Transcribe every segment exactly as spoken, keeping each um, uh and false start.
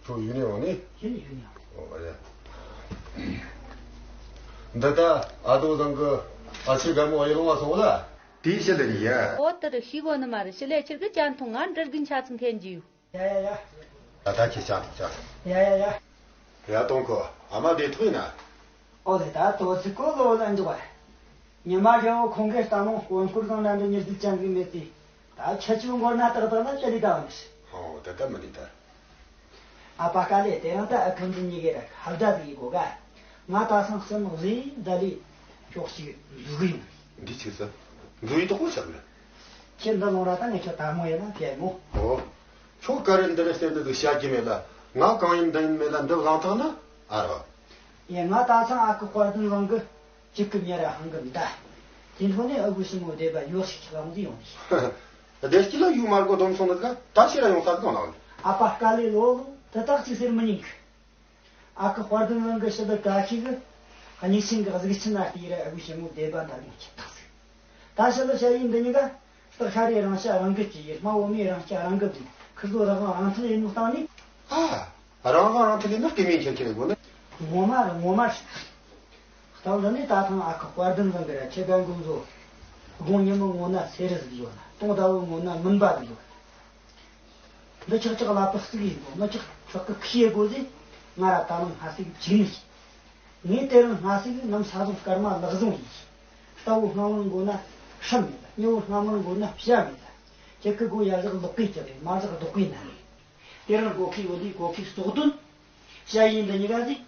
ཁྱོད་ཡུལ་ནས་འོང་ནི། ཡུལ་ནས་ཡོང་། ཨོ་ཡ། འདི་ལྟ་ཨ་དོ་བཟང་གི་ཨ་ཆེ་ག་མོ་ཨེ་ལོང་བ་སོང་ལ། དེའི་ཕྱི་ལ་རེད་ཡ། ཨོ་དེར་ཤི་གོ་ནི་མ་རེད། ཕྱི་ལས་ཁྱེར་གི་ཅན་ཐུང་ང་འབྲི་རྒན་ཆ་ཚང་འཐེན་གྱི་ཡོད། ཡ་ཡ་ཡ། ད་ད་ཁྱེད་ཅག་ཅག་ཡ་ཡ་ཡ། ཡ་གཏོང་གོ། ཨ་མ་བདེ་ཐུག་ཡིན་ན། ཨོ་ལེ། ད་དོ་ཚིག་གོ་ལོ་ལ་འཇོག་བ། ཉི་མ་རྒྱལ་བོ་ཁོང་གི་རྟ་ནང་དཀོན་མཁོར་དང་འདྲ་འདྲ་ཉེར་བསྡུས་ཅན་གི་མེད་དེ། ད་ཁྱེད་ཆོ་མགོར་ན་ཏག་ཏག་ལ་ཅི་ལི་ད་བ་མི་ཤི། ཨོ་ད་ད་མི་ལི་ད། ཨ་ཕ་དཀའ་ལས། དེ་རིང་ད་ཨ་ཁུ་འདི་གཉིས་ཀས་ར་ཧབ་ད་ཟིག་གི་གོ་ག། ང་ད་སང་སེམས་བཟི་ད་ལི་ཅོག་ཞིག་འཛུགས་གི་ཡོང་། འདི་ཆི་ཟེར། འཛུགས་ཡི་དོ་ཁོ་ཤག་ལ། ཁྱེད་འདི་ལོང་ར་ད་ངས་ཁྱོད་ད་མོ་ཡེ་ན་ཕྱད་མོ། ཨོ། ཁྱོད་ག་རེ་འདི་རེ་ཟེར་འདི་ཟིག་བཤད་ཀྱི་མེད་ལ། ང་གང་ཡིན་འདི་ཡིན་མེད་ལ་འདི་བཟང་ཐག་ན་ཨ་རོ། ཡེ་ང་ད་སང་ཨ་ཁུ་དཔལ་ལྡན་བཟང་གི་གཅིག་གི་མྱི་ར་ཧང་གི་མདའ། དེ་འཕྲོ་ནས་ཨ་ཁུ་ཞི་མོ་སྡེ་པ་ཡོད་ཞིག་ཁྱེད་ལ་འོང་གི་ཡོང་གི། བདེ་སྐྱིད་ལ་ཡུག་མར་གོ་སྡོམ་སོང་ནི་ཟིག་ད་ཕྱིར་ར་ཡོང་ས་གང་ལ་འོང་། ཨ་ཕ་དཀའ་ལས་ལོ་ལོ་དེ་དག་ཅིག་ཟེར་མི་ཉན་གི། ཨ་ཁུ་དཔལ་ལྡན་བཟང་གི་ཕྱི་ལ་བཀྲ་ཤིས་གི་གཉིས་ཆེན་གི་གཟུགས་ཆེན་ན་དེ་ར་ཨ་ཁུ་ཞི་མོ་སྡེ་པ་འདར་མོ་ཁྱེད་དག་ཟིག་ད་ཕྱི་ལ་ཞ་ཡི་འདི་གཉིས་ཀ་སྟག་ཤ་རེ་རང་ཤ་རང་གི་ཅི་ཡིན། སྨྲ་བོ་མོའི་རང་ཤ་རང་གི་བུ། ཁིར་ཚོ་རང་དབང་རང་ཐག་ཡིན་ནོ་སྟེང་ནས། ཨ། རང་དབང་རང་ཐག་ཡིན་ན་ལྟད་མོ་ཁྱེར་ཁྱེར་དགོས་ནི། ངོ་མ་རེད། ངོ་མ་རེད། སྟེང་འདི་ནས་ད་ཐེངས་ཨ་ཁུ་དཔལ་ལྡན་བཟང་གི་ར་ཁྱེད་ག་འགོ་བཟོ། དགུང་ཉི་མ་ངོ་ན་སེ་རི་ཟིག་ཡོད་ན། དུང་ཟླ་བོ་ངོ་ན་མུན་པ་ཟིག་ཡོད་ན། འདི་ཆག་ཆག་ལ་པགས་ཟིག་ཡིན་གོ། མི་ཆག་ཆག་གི་ཁི་ཡེ་གོ་ཟེ། ང་ར་ད་ནང་སྔ་སིག་ཅིག་ནི། ངས་དེ་རིང་སྔ་སིག་ནམ་ས་བཟུང་སྐར་མ་ལག་བཟུང་ཡིན། རྟ་བོ་སྔ་མོར་འགོ་ན་ཧྲམ་མེད་ལ། མྱི་བོ་སྔ་མོར་འགོ་ན་བྱ་མེད་ལ། ཁྱེད་ཀི་སྒོ་ཡ་བཞག་ལོག་གི་ཅི་རེད། མ་བཞག་ལྡོག་གི་ན་རེད། དེ་རིང་སྒོ་ཁའི་འོ་དེའི་སྒོ་ཁའི་ཟོག་དོན། ཞ་ཡི་འདི་གཉིས་ཀ་ཟིག་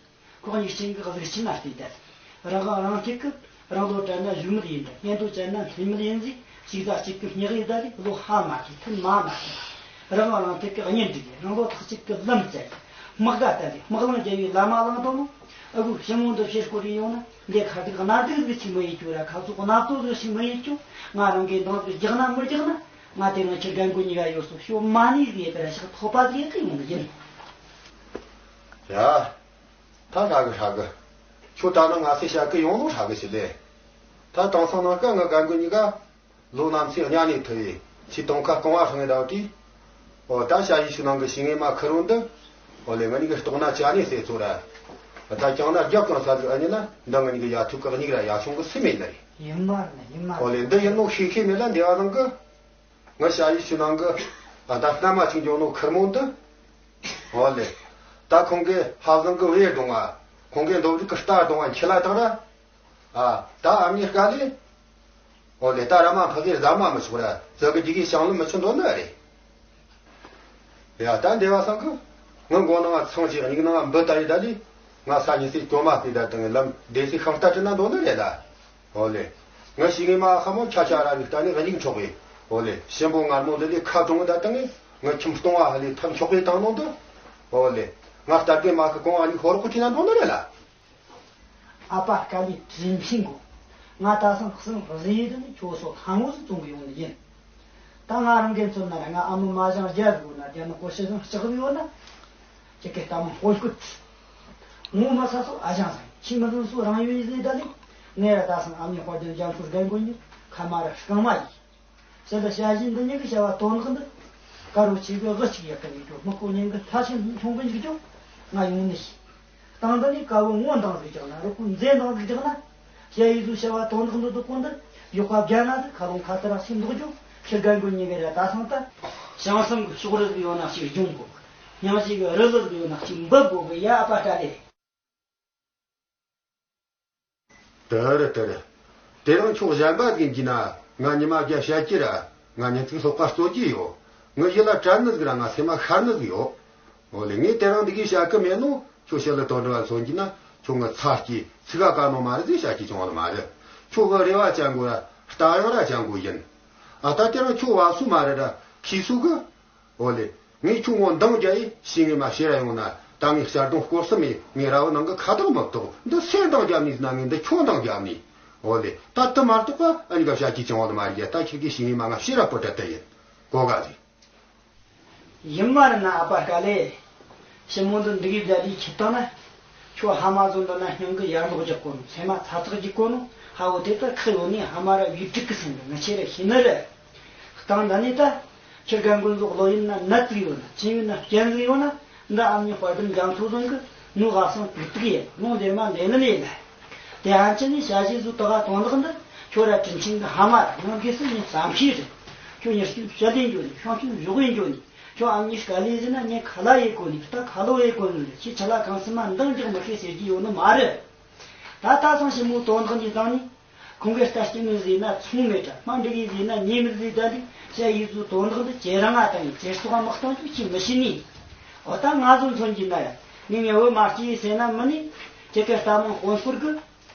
ཁོག་གཉིས་ཆེན་གི་གཟུགས་ཆེན་ན་བལྟས་ཏེ། རང་དབང་རང་ཐེག་གི་རང་ལོ་དྲན་ན་གཞུག་མི་ཡིན་ཏེ། གཉེན་དོ་བཅད་ན་འཕྲིན་མི་ཡིན་ཟིག་ཅིག་ཟ་གཅིག་གི་སྙེག་ཡི་ད་ལི་ལོ་ཧ་མ་ཐུག་ཐུན་མ་མ་ཐུག་རང་དབང་རང་ཐེག་གི་གཉེན་སྒྲིག་གི་རང་ལོ་ཐག་གཅིག་གི་ལམ་བཅད་གི་དམག་ག་བསྟན་ཏེ་དམག་ལང་རྒྱལ་བའི་ལམ་མ་ལང་དོ་མོ། ཨ་ཁུ་ཞི་མོ་འདི་ཕྱིར་སྐོར་ཡིན་ཡོང་ན་འདི་ཁ་ཐུག་གནའ་དུག་ཟིག་ཅིག་མི་ཡིན་རྒྱུ་ར། ཁ་ཚུགས་གནའ་བཙོ་ཟིག་ཅིག་མི་ཡིན་རྒྱུ། ང་རང་གི་འདང་ཟིག་རྒྱག་ན་མི་རྒྱག་ན། ང་དེ་རིང་ཁྱེད་རྒན་རྒོན་གཉིས་ཀ་ཡོད་སོ་ཞོ་མ་ནི་ཟིག་ཡེ་གི་ར་ཤག་ཐོབ་པ་ཟིག་ཡེ་གི་ཡོང་གི་ཡིན། ཡ། ད་ཧྲ་གི་ཧྲ་གི། ཁྱོད་ད་ནི་ང་སེ་ཤ་གི་ཡོང་ནོ་ཧྲ་གི་ཞི་ལེ། ད་དེང་སང་ནང་ཀ་ང་རྒན་རྒོན་གཉིས་ཀ་ལོ་ན་ཚོད་གཉའ་ནས་ཐུ་ཡི་ཆི་དུང་ཁ་རྐང་བ་ཧྲང་ངེ་ད་བ་དུས། ཨོ་ད་ཞ་ཡི་ཆུ་ནང་གི་ཞི་ངེ་མ་ཁུ་རུང་འདི། ཨོ་ལེ་ང་གཉིས་ཀི་ལྟོགས་ན་ཅ་ནེ་སེ་ཚོ་ར། ད་ཀྱང་ན་རྒྱབ་གང་ས་ཟིག་ཨ་ནི་ན་འདི་ང་གཉིས་ཀི་ཡ་ཐུག་གི་གཉིས་ར་ཡ་ཆུང་གི་སེ་མེད་ནི་རེད། ཡིན་མ་རེད་ན་ཡིན་མ་རེད། ཨོ་ལེ་འདི་ཡིན་ནོ་ཤེས་ཤེས་མེད་ལ་འདི་བ་ནང་གི། ང་ཞ་ཡི་ཆུ་ནང་གི་ཨ་ད་སྣ་མ་ཅིག་འཇོག་ནོ་ཁེར་མོ་འདི། འོ་ལེ། ད་ཁོང་གི་ཧ་བཟང་གི་བེ་གདོང་ང་། ཁོང་གི་འདོམ་རིག་གི་རྟ་གདོང་ང་ཁྱི་ལ་དང་ར། ཨ་ད་ཨ་མྱེས་དཀའ་ལས། འོ་ལེ་ད་ར་མ་ཕ་གི་ཟ་མ་མི་ཆོག་ར་ཟ་གི་དེ་གི་ཞང་ལུ་མི་ཆོག་འདོད་ནི་རེད། ཡ་ད་འདི་བ་སང་གི། ང་མགོ་ནང་ང་ཚང་ཅིག་སྙིང་ནང་ང་འབུ་ལྟ་ཡི་ད་ལི། ང་ས་ཉི་སི་གྱོ་མ་སྟེ་ད་དང་ལམ་སྡེ་སྲིད་ཤིང་རྟ་ཁྲི་ན་འདོད་ནི་རེད་ད། ཨོ་ལེ། ང་ཞི་ངེ་མ་ཁ་མོ་ཁྱ་ཁྱ་ར་རིག་ལྟ་ནི་ང་ཉིག་འཕྲོག་གི། ཨོ་ལེ། ཞིམ་པོ་མངར་མོ་ལི་ལི་ཁ་གྲོང་གི་ད་དང་ངི་ང་ཁྱིམ་སྟོང་བ་ཧ་ལི་ཐབས་འཁྱོག་གི་དང་ནོ་འདི། ཨོ་ལེ། ང་ལྟ་དགོས་མ་ཁི་གོང་ཨ་ནི་ཧོར་ཁུ་ཁྲི་ན་འདོད་ནི་རེད་ལ། ཨ་ཕ་དཀའ་ལས་དྲིན་ཕྱིན་གོ། ང་ད་སང་སང་རེ་རེ་ནི་ཁྱོད་སོགས་ཐང་ངོ་སུ་བཙོང་གི་ཡོང་ནི་ཡིན། ད་ང་རང་གི་མཚོན་ན་ར་ང་ཨ་མ་མ་ཞང་རྒྱལ་དགོས་ན་རྒྱལ་ནི་གོ་ཤེས་སང་ལྕགས་ཡོད་ན། ཁྱེད་ཀྱི་གཏམ་ཧོལ་སྐུད། ངོ་མ་ས་སོ་ཨ་ཞང་སང་ཁྱི་མི་ཟིན་སོ་རང་ཡོད་ཟེ་ད་ལི། ངས་ར་ད་སང་ཨ་མའི་དཔལ་ལྡན་རྒྱ་མཚོ་རྒན་རྒོན་གཉིས་ཁ་མ་ར་རྐང་མ་ཡིན། ཟེར་ལ་ཞ་ཞི་འདི་གཉིས་ཀྱི་བྱ་བ་དོན་དག་འདི། དཀར་བོ་ཆེ་གི་དབུ་གཅིག་ཡག་གི་མི་འགྲོ་སྨུག་པོ་ཉན་གི་ལྷ་ཆེན་ཆུང་གི་འཇིག་ཅོ། ང་ཡོང་ནི་ཤི། དང་འདི་ནི་དཀར་བོ་ངོ་འདང་ཟིག་རྒྱག་ན་རུ་ཀུ་མཛེ་འདང་ཟིག་རྒྱག་ན། ཞ་ཡི་ཟུ་བྱ་བ་དོན་དག་འདི་འདུག་གོ་འདི། ཡོག་པ་བརྒྱ་ན་ཟིག་ཁ་ལོང་ཁ་ཏི་ར་ཤི་འདུག་ཅོ། ཁྱི་རྒན་རྒོན་གཉིས་ཀྱི་ར་ད་སང་ད། ཞང་སང་གི་ཕྱོགས་རི་ཟིག་ཡོད་ན་ཞིག་སྦྱོང་གོ། ཉང་ཞིག་གི་རི་ལི་ཟིག་ཡོད་ན་ཞིག་འབབ་གོ་གི་ཡ་ཨ་ཕ་ཀ་ལེ། དེ་རེད་དེ་རེད། དེ་རིང་ཁྱོད་གཞན་པ་ཟིག་ཡིན་གྱི་ན་ང་ཉི་མ་བརྒྱ་བཤད་ཀྱི་ར། ང་ཉིན་ཚིག་སློག་པ་རྩོད་ཀྱི་ཡོད། ངའི་ཡིད་ལ་དྲན་ནི་ཟིག་ར་ང་སེམས་མ་ཤར་ནི་ཟིག་ཡོད། འོ་ལེ་ངས་དེ་རིང་འདི་གའི་བཤད་ཀྱི་མེད་ནོ་ཁྱོད་ཞི་ལི་དོན་འགྲུབ་པ་མཚོན་གྱི་ན་ཁྱོད་ངའི་ཚ་སྐྱེས་ཚིག་ག་ག་ནོ་མ་རེད་ཟེར་བཤད་ཀྱི་བྱུང་བ་ནི་མ་རེད། ཁྱོད་ངའི་རེ་བ་ཅན་གོ་ར་རྟ་གཡོག་ར་ཅན་གོ་ཡིན། ཨ་ད་དེ་རིང་ཁྱོད་བ་སུ་མ་རེད་ར་ཁྱི་སུ་གི། འོ་ལེ། ངས་ཁྱོད་ངོ་འདང་རྒྱག་ཡི་ཤི་ངེ་མ་ཤེས་ར་ཡོང་ན་ད་ངས་གཅར་རྡུང་སྐོར་སེ་མེད་ངས་ར་བ་ནང་གི་ཁ་ཐག་མི་གཏོགས་འདི་སེ་འདང་རྒྱབ་ནི་ཟེར་ན་ངས་འདི་ཁྱོད་འདང་རྒྱབ་ནི། འོ་ལེ། ད་དུ་མ་གཏོགས་པ་ཨ་ནི་ག་བྱ་ཁྱི་ཅང་བ་ལ་མ་རྒྱ་ད་ཁྱེད་ཀྱི་ཤི་ངེ་མ་ང་ཤེས་ར་པོ་ད་ད་ཡིན། གོ་ག་ཟིག་ཡིན་མ་རེད་ན་ཨ་ཕ་དཀའ་ལས། ཞི་མོ་འདི་འདི་གི་བརྒྱ་ལི་ཁྱི་བཏང་ན། ཁྱོད་ཕ་མ་ཚོ་འདི་ན་སྙིང་གི་ཡར་ལོག་རྒྱག་གོ་ནོ། སེམས་མ་ཚ་ཚག་རྒྱག་གོ་ནོ། ཧ་བོ་དེ་ལྟར་ཁག་ཡོད་ནི་ཕ་མ་ར་བའི་ཕྲུག་གི་སེམས་ཀྱི་ངི་ཆེ་ར་ཤི་ནི་རེད། སྟངས་འདི་ནི་ད། ཁྱི་རྒན་རྒོན་ཟོག་ལོ་ཡིན་ན་ནད་ཟིག་ཡོད་ན། ཅི་ཡོད་ན་རྐྱེན་ཟིག་ཡོད་ན། འདི་ཨ་མྱེས་དཔལ་ལྡན་རྒྱ་མཚོ་བཟང་གི་ནུ་ག་སང་དུག་དུག་ཡིན། ལོང་འདེར་མ་འདེ་ནི་ལས་ལ། དེ་ཧན་ཆི་ནི་ཞ་ཞི་ཟོ་ཏི་ག་དོན་དག་འདི། ཁྱོད་ར་དྲིན་ཆེན་གི་ཕ་མ་ར་ནང་གི་སི་ཉིན་བསམ་ཤེས་རེད། ཁྱོད་ཉེར་སྐྱོན་བཤད་ལས་འགྱོ་ནི། ཤོང་སྐྱོན་བཞོག་ཡིན་འགྱོ་ནི། ཁྱོད་ཨ་མྱེས་དཀའ་ལས་ཟིན་ན་ངས་ཁ་ལ་ཡེ་གོ་ནི། ད་ཁ་ལོ་ཡེ་གོ་ནི་རེད། ཁྱེད་ཆ་ལ་གང་སི་མ་འདང་རྒྱག་མི་ཤེས་ཟེར་གྱི་ཡོད་ནི་མ་རེད། ད་ལྟ་སང་ཞི་མོ་དོན་དག་འདི་བཏང་ནི། ཁོང་གི་ལྟ་སྐྱོང་ངོས་ཟིན་ན་ཚོང་མེད་དྲ། མ་འགྲིག་ཡིན་ཟིན་ན་ཉེས་མེད་ཟིན། ད་འདི་བཤད་ཡིག་ཚོ་དོན་དག་འདི་ཇེ་རིང་ང་བཏང་ཡིན། ཇེ་སོགས་མ་བཏང་རྒྱུ་ཅི་མི་ཤེས་ནི། འོ་ད་ང་ཚོ་མཚོན་གྱི་ན་ཡ། ངས་ངས་བུ་མ་སྐྱེས་ཟེར་ན་མི་ནི། ཁྱེད་ཀྱི་རྟ་མང་དཔོན་སྐོར་གི།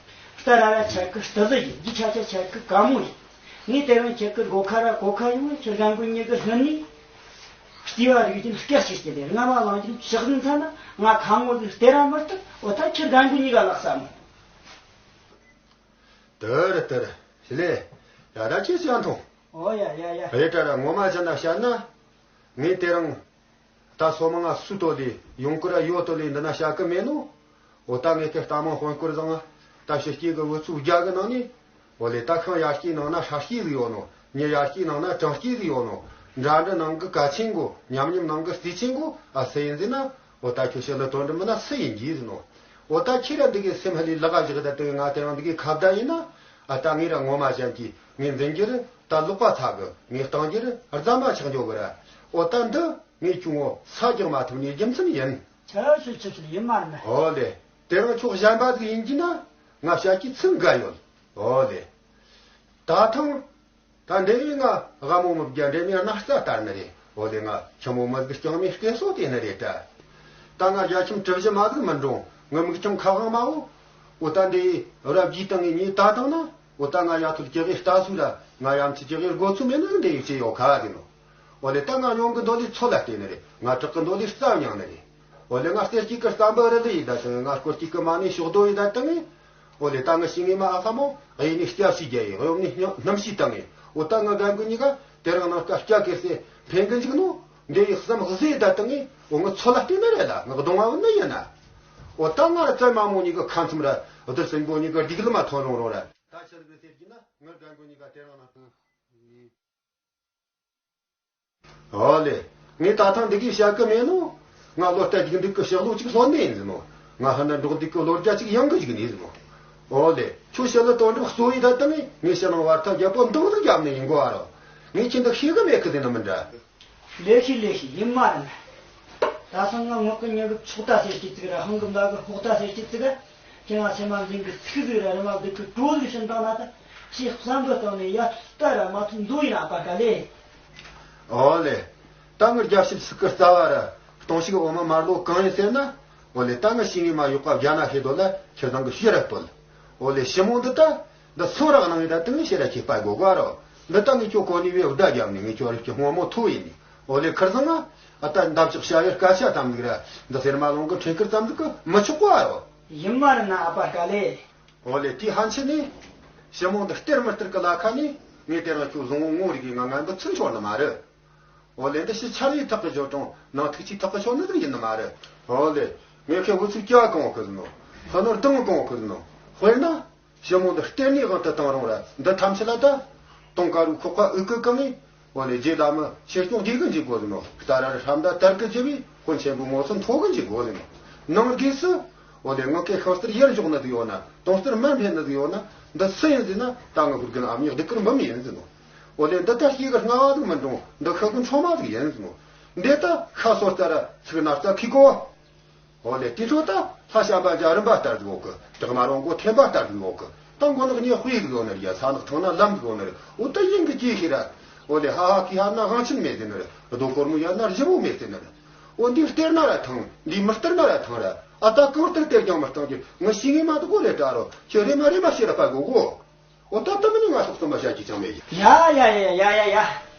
རྟ་ར་ར་ཆར་གི་རྟ་ལི་ཡིན། རྒྱུ་ཆ་ཆ་ཆར་གི་དཀའ་མོ་ཡིན། ངས་དེ་རིང་ཁྱེད་ཀྱི་སྒོ་ཁ་ར་སྒོ་ཁ་ཡོང་བས་ཁྱེད་རྒན་རྒོན་གཉིས་ཀྱི་ལྷན་ནི། སྐྱེ་བ་རིགས་ཀྱི་སྐྱ་ཞིག་སྐྱེ་ལེ། རྔ་མ་ལང་ཀྱི་ཕྱག་ཟིན་ཚ་ན་ང་ཁ་ངོ་ཟིག་སྟེར་ར་མི་སྟེར། འོ་ད་ཁྱེད་རྒན་རྒོན་གཉིས་ཀ་ལག་ས་མོ། དེར་དེར་ཞི་ལེ། ཡ་ད་ཅི་ཅང་མཐོང་། ཨོ་ཡ་ཡ་ཡ། རེད་དྲ་ར་ངོ་མ་བྱས་ན་བཤད་ན། ངས་དེ་རིང་ད་སོ་མ་ང་སུ་ཏོ་ལི་ཡོང་ཀི་ར་ཡོ་ཏོ་ལི་འདི་ན་བཤད་ཀི་མེད་ནོ། འོ་ད་ངས་ཀི་རྟ་མང་དཔོན་སྐོར་བཟང་ང་ད་ཕྱི་སྐྱེས་གི་བུ་ཚུགས་རྒྱ་གི་ནང་ནས། འོ་ལེ་ད་ཤིང་ཡར་སྐྱེས་ནང་ན་ཧྲ་སྐྱེས་ཟིག་ཡོད་ནོ། མྱི་ཡར་སྐྱེས་ནང་ན་གྲང་སྐྱེས་ཟིག་ཡོད་ནོ། འདྲ་འདྲ་ནང་གི་གལ་ཆེན་གོ། ཉམས་ཉམས་ནང་གི་རྩིས་ཆེན་གོ། ཨ་སུ་ཡིན་ཟེར་ན། འོ་ད་ཁྱོད་ཕྱི་ལ་དོན་འགྲུབ་མིན་ན་སུ་ཡིན་གྱིས་ཟེར་ནོ། འོ་ད་ཁྱེད་ར་འདི་གའི་སེམས་ཧ་ལས་ལག་བཞག་ད་དེ་ང་དེ་རང་འདི་གའི་ཁ་བརྡ་ཡིན་ན། ཨ་ད་ངས་ར་ངོ་མ་བཤད་ཀྱི། ངས་འཛིན་རྒྱུ་རེད་ད་ལོག་པ་ཚ་གི། ངས་བཏང་རྒྱུ་རེད་རྫ་མ་ཆག་འགྱོ་གི་ར། འོ་ད་འདི་ངས་ཁྱོད་ངོ་ས་རྒྱག་མ་ཐུབ་ནས་རྒྱུ་མཚན་ཡིན། ཆ་ཆུ་ཆུ་ཆུ་ཡིན་མ་རེད་ན། འོ་ལེ། དེ་རང་ཁྱོད་གཞན་པ་ཟིག་ཡིན་གྱི་ན་ང་བཤད་ཀྱི་ཚིག་འགའ་ཡོད། འོ་ལེ། ད་ཐང་། ད་འདྲེ་བའི་ང་དབའ་མོ་མི་བརྒྱ་འདྲེ་མའི་སྣག་རྩ་ལྟར་ནི་རེད། འོ་ལེ་ང་ཆུ་མོ་མི་ཟིག་རྐྱང་མའི་སྐད་སོ་དེ་ནི་རེད་དྲ། ད་ང་རྒྱ་ཁྱིམ་གྲུ་བཞི་མ་ཟིག་མི་འགྲོ། ངི་མིག་ཆུང་ཁ་དབང་མ་འོ། འོ་ད་འདྲེ་རབ་རྒྱས་བཏང་ངི་ཉེས་ད་བཏང་ན། འོ་ད་ང་ཡ་ཐུལ་ཀྱི་གེ་ལྟ་སུ་ར་ང་ཡ་མཚི་ཀྱི་གེ་སྒོ་ཚུ་མེད་ནི་འདྲེ་ཡི་ཅེ་ཡོ་ཁ་ཟིན་ནོ། འོ་ལེ་ད་ང་ཡོང་གི་འདོད་ལི་ཚོ་ལ་བལྟས་ནི་རེད། ང་དྲག་གི་འདོད་ལི་རྩ་མྱང་ནི་རེད། འོ་ལེ་ང་གསེར་གཅིག་གི་རྩ་འབུ་རི་ལི་ཡི་ད་དང་ང་སྐོར་གཅིག་གི་མ་ནི་ཤོག་རྡོ་ཡི་ད་དང་ངི། འོ་ལེ་ད་ངི་ཤི་ངི་མ་ཨ་ཁ་མོ་གཡས་ནི་སྐྱ་ཤི་རྒྱ་ཡི་གཡོན་ནི་སྣམ་ཤི་དང་ངི། འོ་ད་ང་རྒན་རྒོན་གཉིས་ཀ་དེ་རིང་ནང་སྐྱ་སྐྱ་གེ་སེ་འཕེན་གི་འཇུག་ནོ། འདི་ཡི་བསམ་གཟས་ད་དང་ངི། འོ་ངི་ཚོ་ལ་བལྟས་ནི་རེད་ལ་ངི་གདོང་བ་ནི་ཡིན་ན། འོ་ད་ང་ར་བཙན་མ་མོ་གཉིས་ཀི་ཁ་མཚམས་ར་བདུད་སྲིན་པོ་གཉིས་ཀི་སྡིག་ལམ་མ་ཐོན་རུང་རུང་ར། ད་ཆི་ཟིག་ཟེར་གྱི་ན་ངི་རྒན་རྒོན་གཉིས་ཀ་དེ་རིང་ནང་། ཨོ་ལེ། ངས་ད་ཐེངས་འདི་གའི་བཤད་གི་མེད་ནོ། ང་ལོ་རྟ་རྒྱུག་འདུག་གི་ཕྱག་ལོ་གཅིག་སློན་ནི་ཡིན་ཟིན་ནོ། ང་ཧ་ན་འབྲོག་འདུག་གི་ལོ་བརྒྱ་གཅིག་ཡང་གི་བཞུགས་ནི་ཟིན་ནོ། ཨོ་ལེ། ཁྱོད་ཕྱི་ལ་དོན་འགྲུབ་གཙོ་ཡི་ད་དང་ངས་ངས་ཕྱི་ནང་བར་ཐག་རྒྱབ་པོ་འདང་ཟིག་རྒྱབ་ནི་ཡིན་གོ་ཨ་རོ། ངས་ཁྱེད་འདི་ཤེས་གི་མེད་གི་ཟིན་ནི་མིན་འདྲ། ལེ་ཤི་ལེ་ཤི་ཡིན་མ་རེད་ན། ད་སང་ང་ངོ་གི་ཉེ་གི་ཚོགས་ད་ཟེར་གྱི་ཙིག་ར་ཧང་གི་མདའ་གི་ཧོག་ད་ཟེར་གྱི་ཙིག་ར། ཁྱེད་ང་སེམས་མ་འཛིན་གི་ཚིག་ཟིག་ར་རི་མ་འདུག་གི་གྲོ་ཟིག་བྱིན་བཏང་ན་ད། ཞེས་བསམ་གི་སྟེང་ནས་ཡ་ཐུ་ལྟ་ར་མ་ཐུ་མདོ་ཡིན་ཨ་པ་ཀ་ལེ། ཨོ་ལེ། ད་ངི་རྒྱབ་ཞིབ་སུག་གི་རྩ་བ་ར་སྟོང་ཞིག་འོ་མ་མར་ལོ་གང་ཡིན་ཟེར་ན། ཨོ་ལེ་ད་ངི་ཤི་ངི་མ་ཡོག་པ་བརྒྱ་ན་ཤེས་དོ་ལ་ཁྱེད་རང་གི་ཤེས་ར་སྤོལ། ཨོ་ལེ་ཞི་མོ་འདི་ད་འདི་སོ་རག་ནང་ཡིན་ད་དེ་ངི་ཤེས་ར་ཁྱེད་པ་དགོ་གོ་རོ། འདི་ད་ངི་ཁྱོད་གོ་ནི་བའི་བརྡ་རྒྱབ་ནི་ངི་ཁྱོད་རིག་གི་སྔོན་མོ་ཐུ་ཡིན་ནི། ཨོ་ལེ་ཁར་སང་ང་ཨ་ད་འདབ་ཆགས་བྱ་བའི་སྐད་ཆ་ཙམ་ཟིག་ར་འདི་སེར་མ་ལོང་གི་ཁྲེང་ཁུར་ཙམ་ཟིག་གི་མི་ཆོག་གོ་རོ། ཡིན་མ་རེད་ན་ཨ་པ་ཀ་ལེ། ཨོ་ལེ་དེའི་ཕན་ཆད་ནི། ཞི་མོ་འདི་སྟེར་མི་སྟེར་གི་ལ་ཁ་ནི་ངས་དེ་རིང་ཁྱོད་བཟང་བོ་ངོ་རིག་གི་ང་ངན་པ་ཚུར་འཆོར་ནི་མ་རེད། ཨོ་ལེ་འདི་ཕྱི་ཆ་ལི་ཐག་གི་འཇོ་གྲོང་ནང་ཐུག་ཆི་ཐག་གི་ཆོད་ནི་ཟིག་ཡིན་ནི་མ་རེད། ཨོ་ལེ། ངས་ཁྱོད་འུ་ཚུགས་སྐྱ་གང་གི་ཟིན་ནོ། ཕུ་ནོར་དང་གང་གི་ཟིན་ནོ། དཔེར་ན། ཞི་མོ་འདི་སྟེར་ནི་དབང་དུ་བཏང་རུང་ར་འདི་ཐམས་ཅད་ལ་ད། དུང་དཀར་རུ་ཁོག་པ་ཨུ་ཀུ་གང་ངས། འོ་ལེ་རྗེ་བླ་མ་ཆོས་སྐྱོང་བདེ་གི་འཇུག་དགོས་ཟིན་ནོ། རྟ་ར་རི་ཧྲམ་ད་དར་གི་རྒྱུ་བའི་དཔོན་ཆེན་པོ་མོ་སུ་མཐོ་གི་འཇུག་དགོས་ཟིན་ནོ། ནང་སྒོས་སུ། འོ་ལེ་ངང་གི་ཤིང་རྟར་ཡར་འཇོག་ནི་ཟིག་ཡོད་ན་དུང་རྟར་མར་འཕེན་ནི་ཟིག་ཡོད་ན་འདི་སུ་ཡིན་ཟེར་ན་ད་ངི་ཧུར་གི་ཨ་མྱེས་སྡིག་གུར་འབུམ་ཡིན་ཟིན་ནོ། འོ་ལེ་འདི་ད་སྐྱེས་གི་རྔ་བ་ཟིག་མིན་རུང་འདི་ཤི་གི་འཕྲོ་མ་ཟིག་ཡིན་ཟིན་ནོ། འདི་ད་ཤ་སོ་རྩ་ར་ཚིག་ན་རྩ་ཁི་གོ། འོ་ལེ་དེ་ཚོ་ད་ལྷ་བྱམས་པ་འཇའ་རིམ་པ་ལྟར་དུ་ཡོད་གི། དྲག་མ་རོང་མགོ་ཐེམ་པ་ལྟར་དུ་ཡོད་གི། ད་མགོ་ནག་ཉེ་དཔེ་ཟིག་ཡོད་ནི་རེད་ཡ། ས་ནག་ཐང་ན་ལམ་ཟིག་ཡོད་ནི་རེད། འོ་ད་ཡིན་གི་ཅི་ཤེས་ར། འོ་ལེ་ཧ་ཧ་ཁི་ཧ་ན་དབང་ཆེན་མེད་ཟེར་ནི་རེད། རྡོ་གོར་མོ་ཡ་ན་རི་བོ་མེད་ཟེར་ནི་རེད། འོ་འདི་སྟེར་ན་ར་ཐང་། འདི་མི་སྟེར་ན་ར་ཐང་ར། ཨ་ད་གང་སྟེར་སྟེར་ཀྱང་མི་སྟེར་གི། ངི་ཤི་ངི་མ་དུ་གོ་རེ་དྲ་རོ། ཁྱེད་རེ་མ་རེ་མ་ཤེས་ར་པ་གོ་གོ། འོ་ད་ད་མི་ནི་ང་སོག་སོ་མ་བྱ་གི་ཅང་མེད་གི། ཡ་ཡ་ཡ་ཡ་ཡ་ཡ།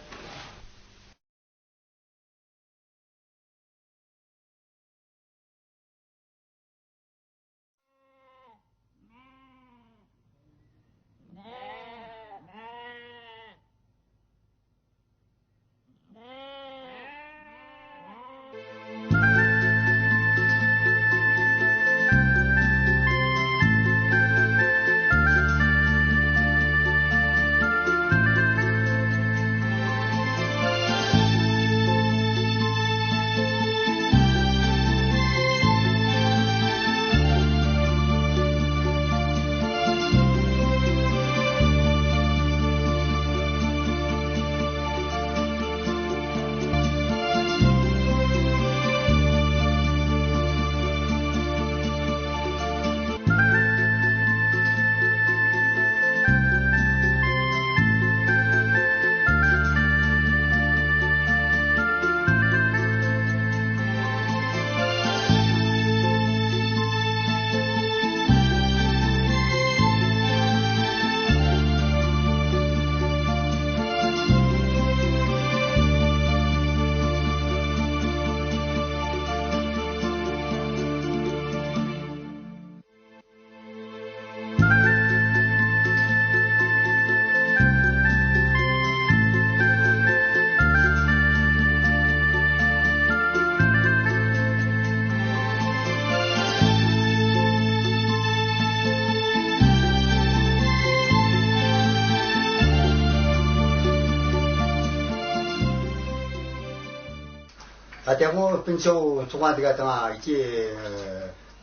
ད་དེ་སྔོན་སྤུན་མཆེད་ཚོགས་པ་འདི་ག་དང་ཨ་ཅེ་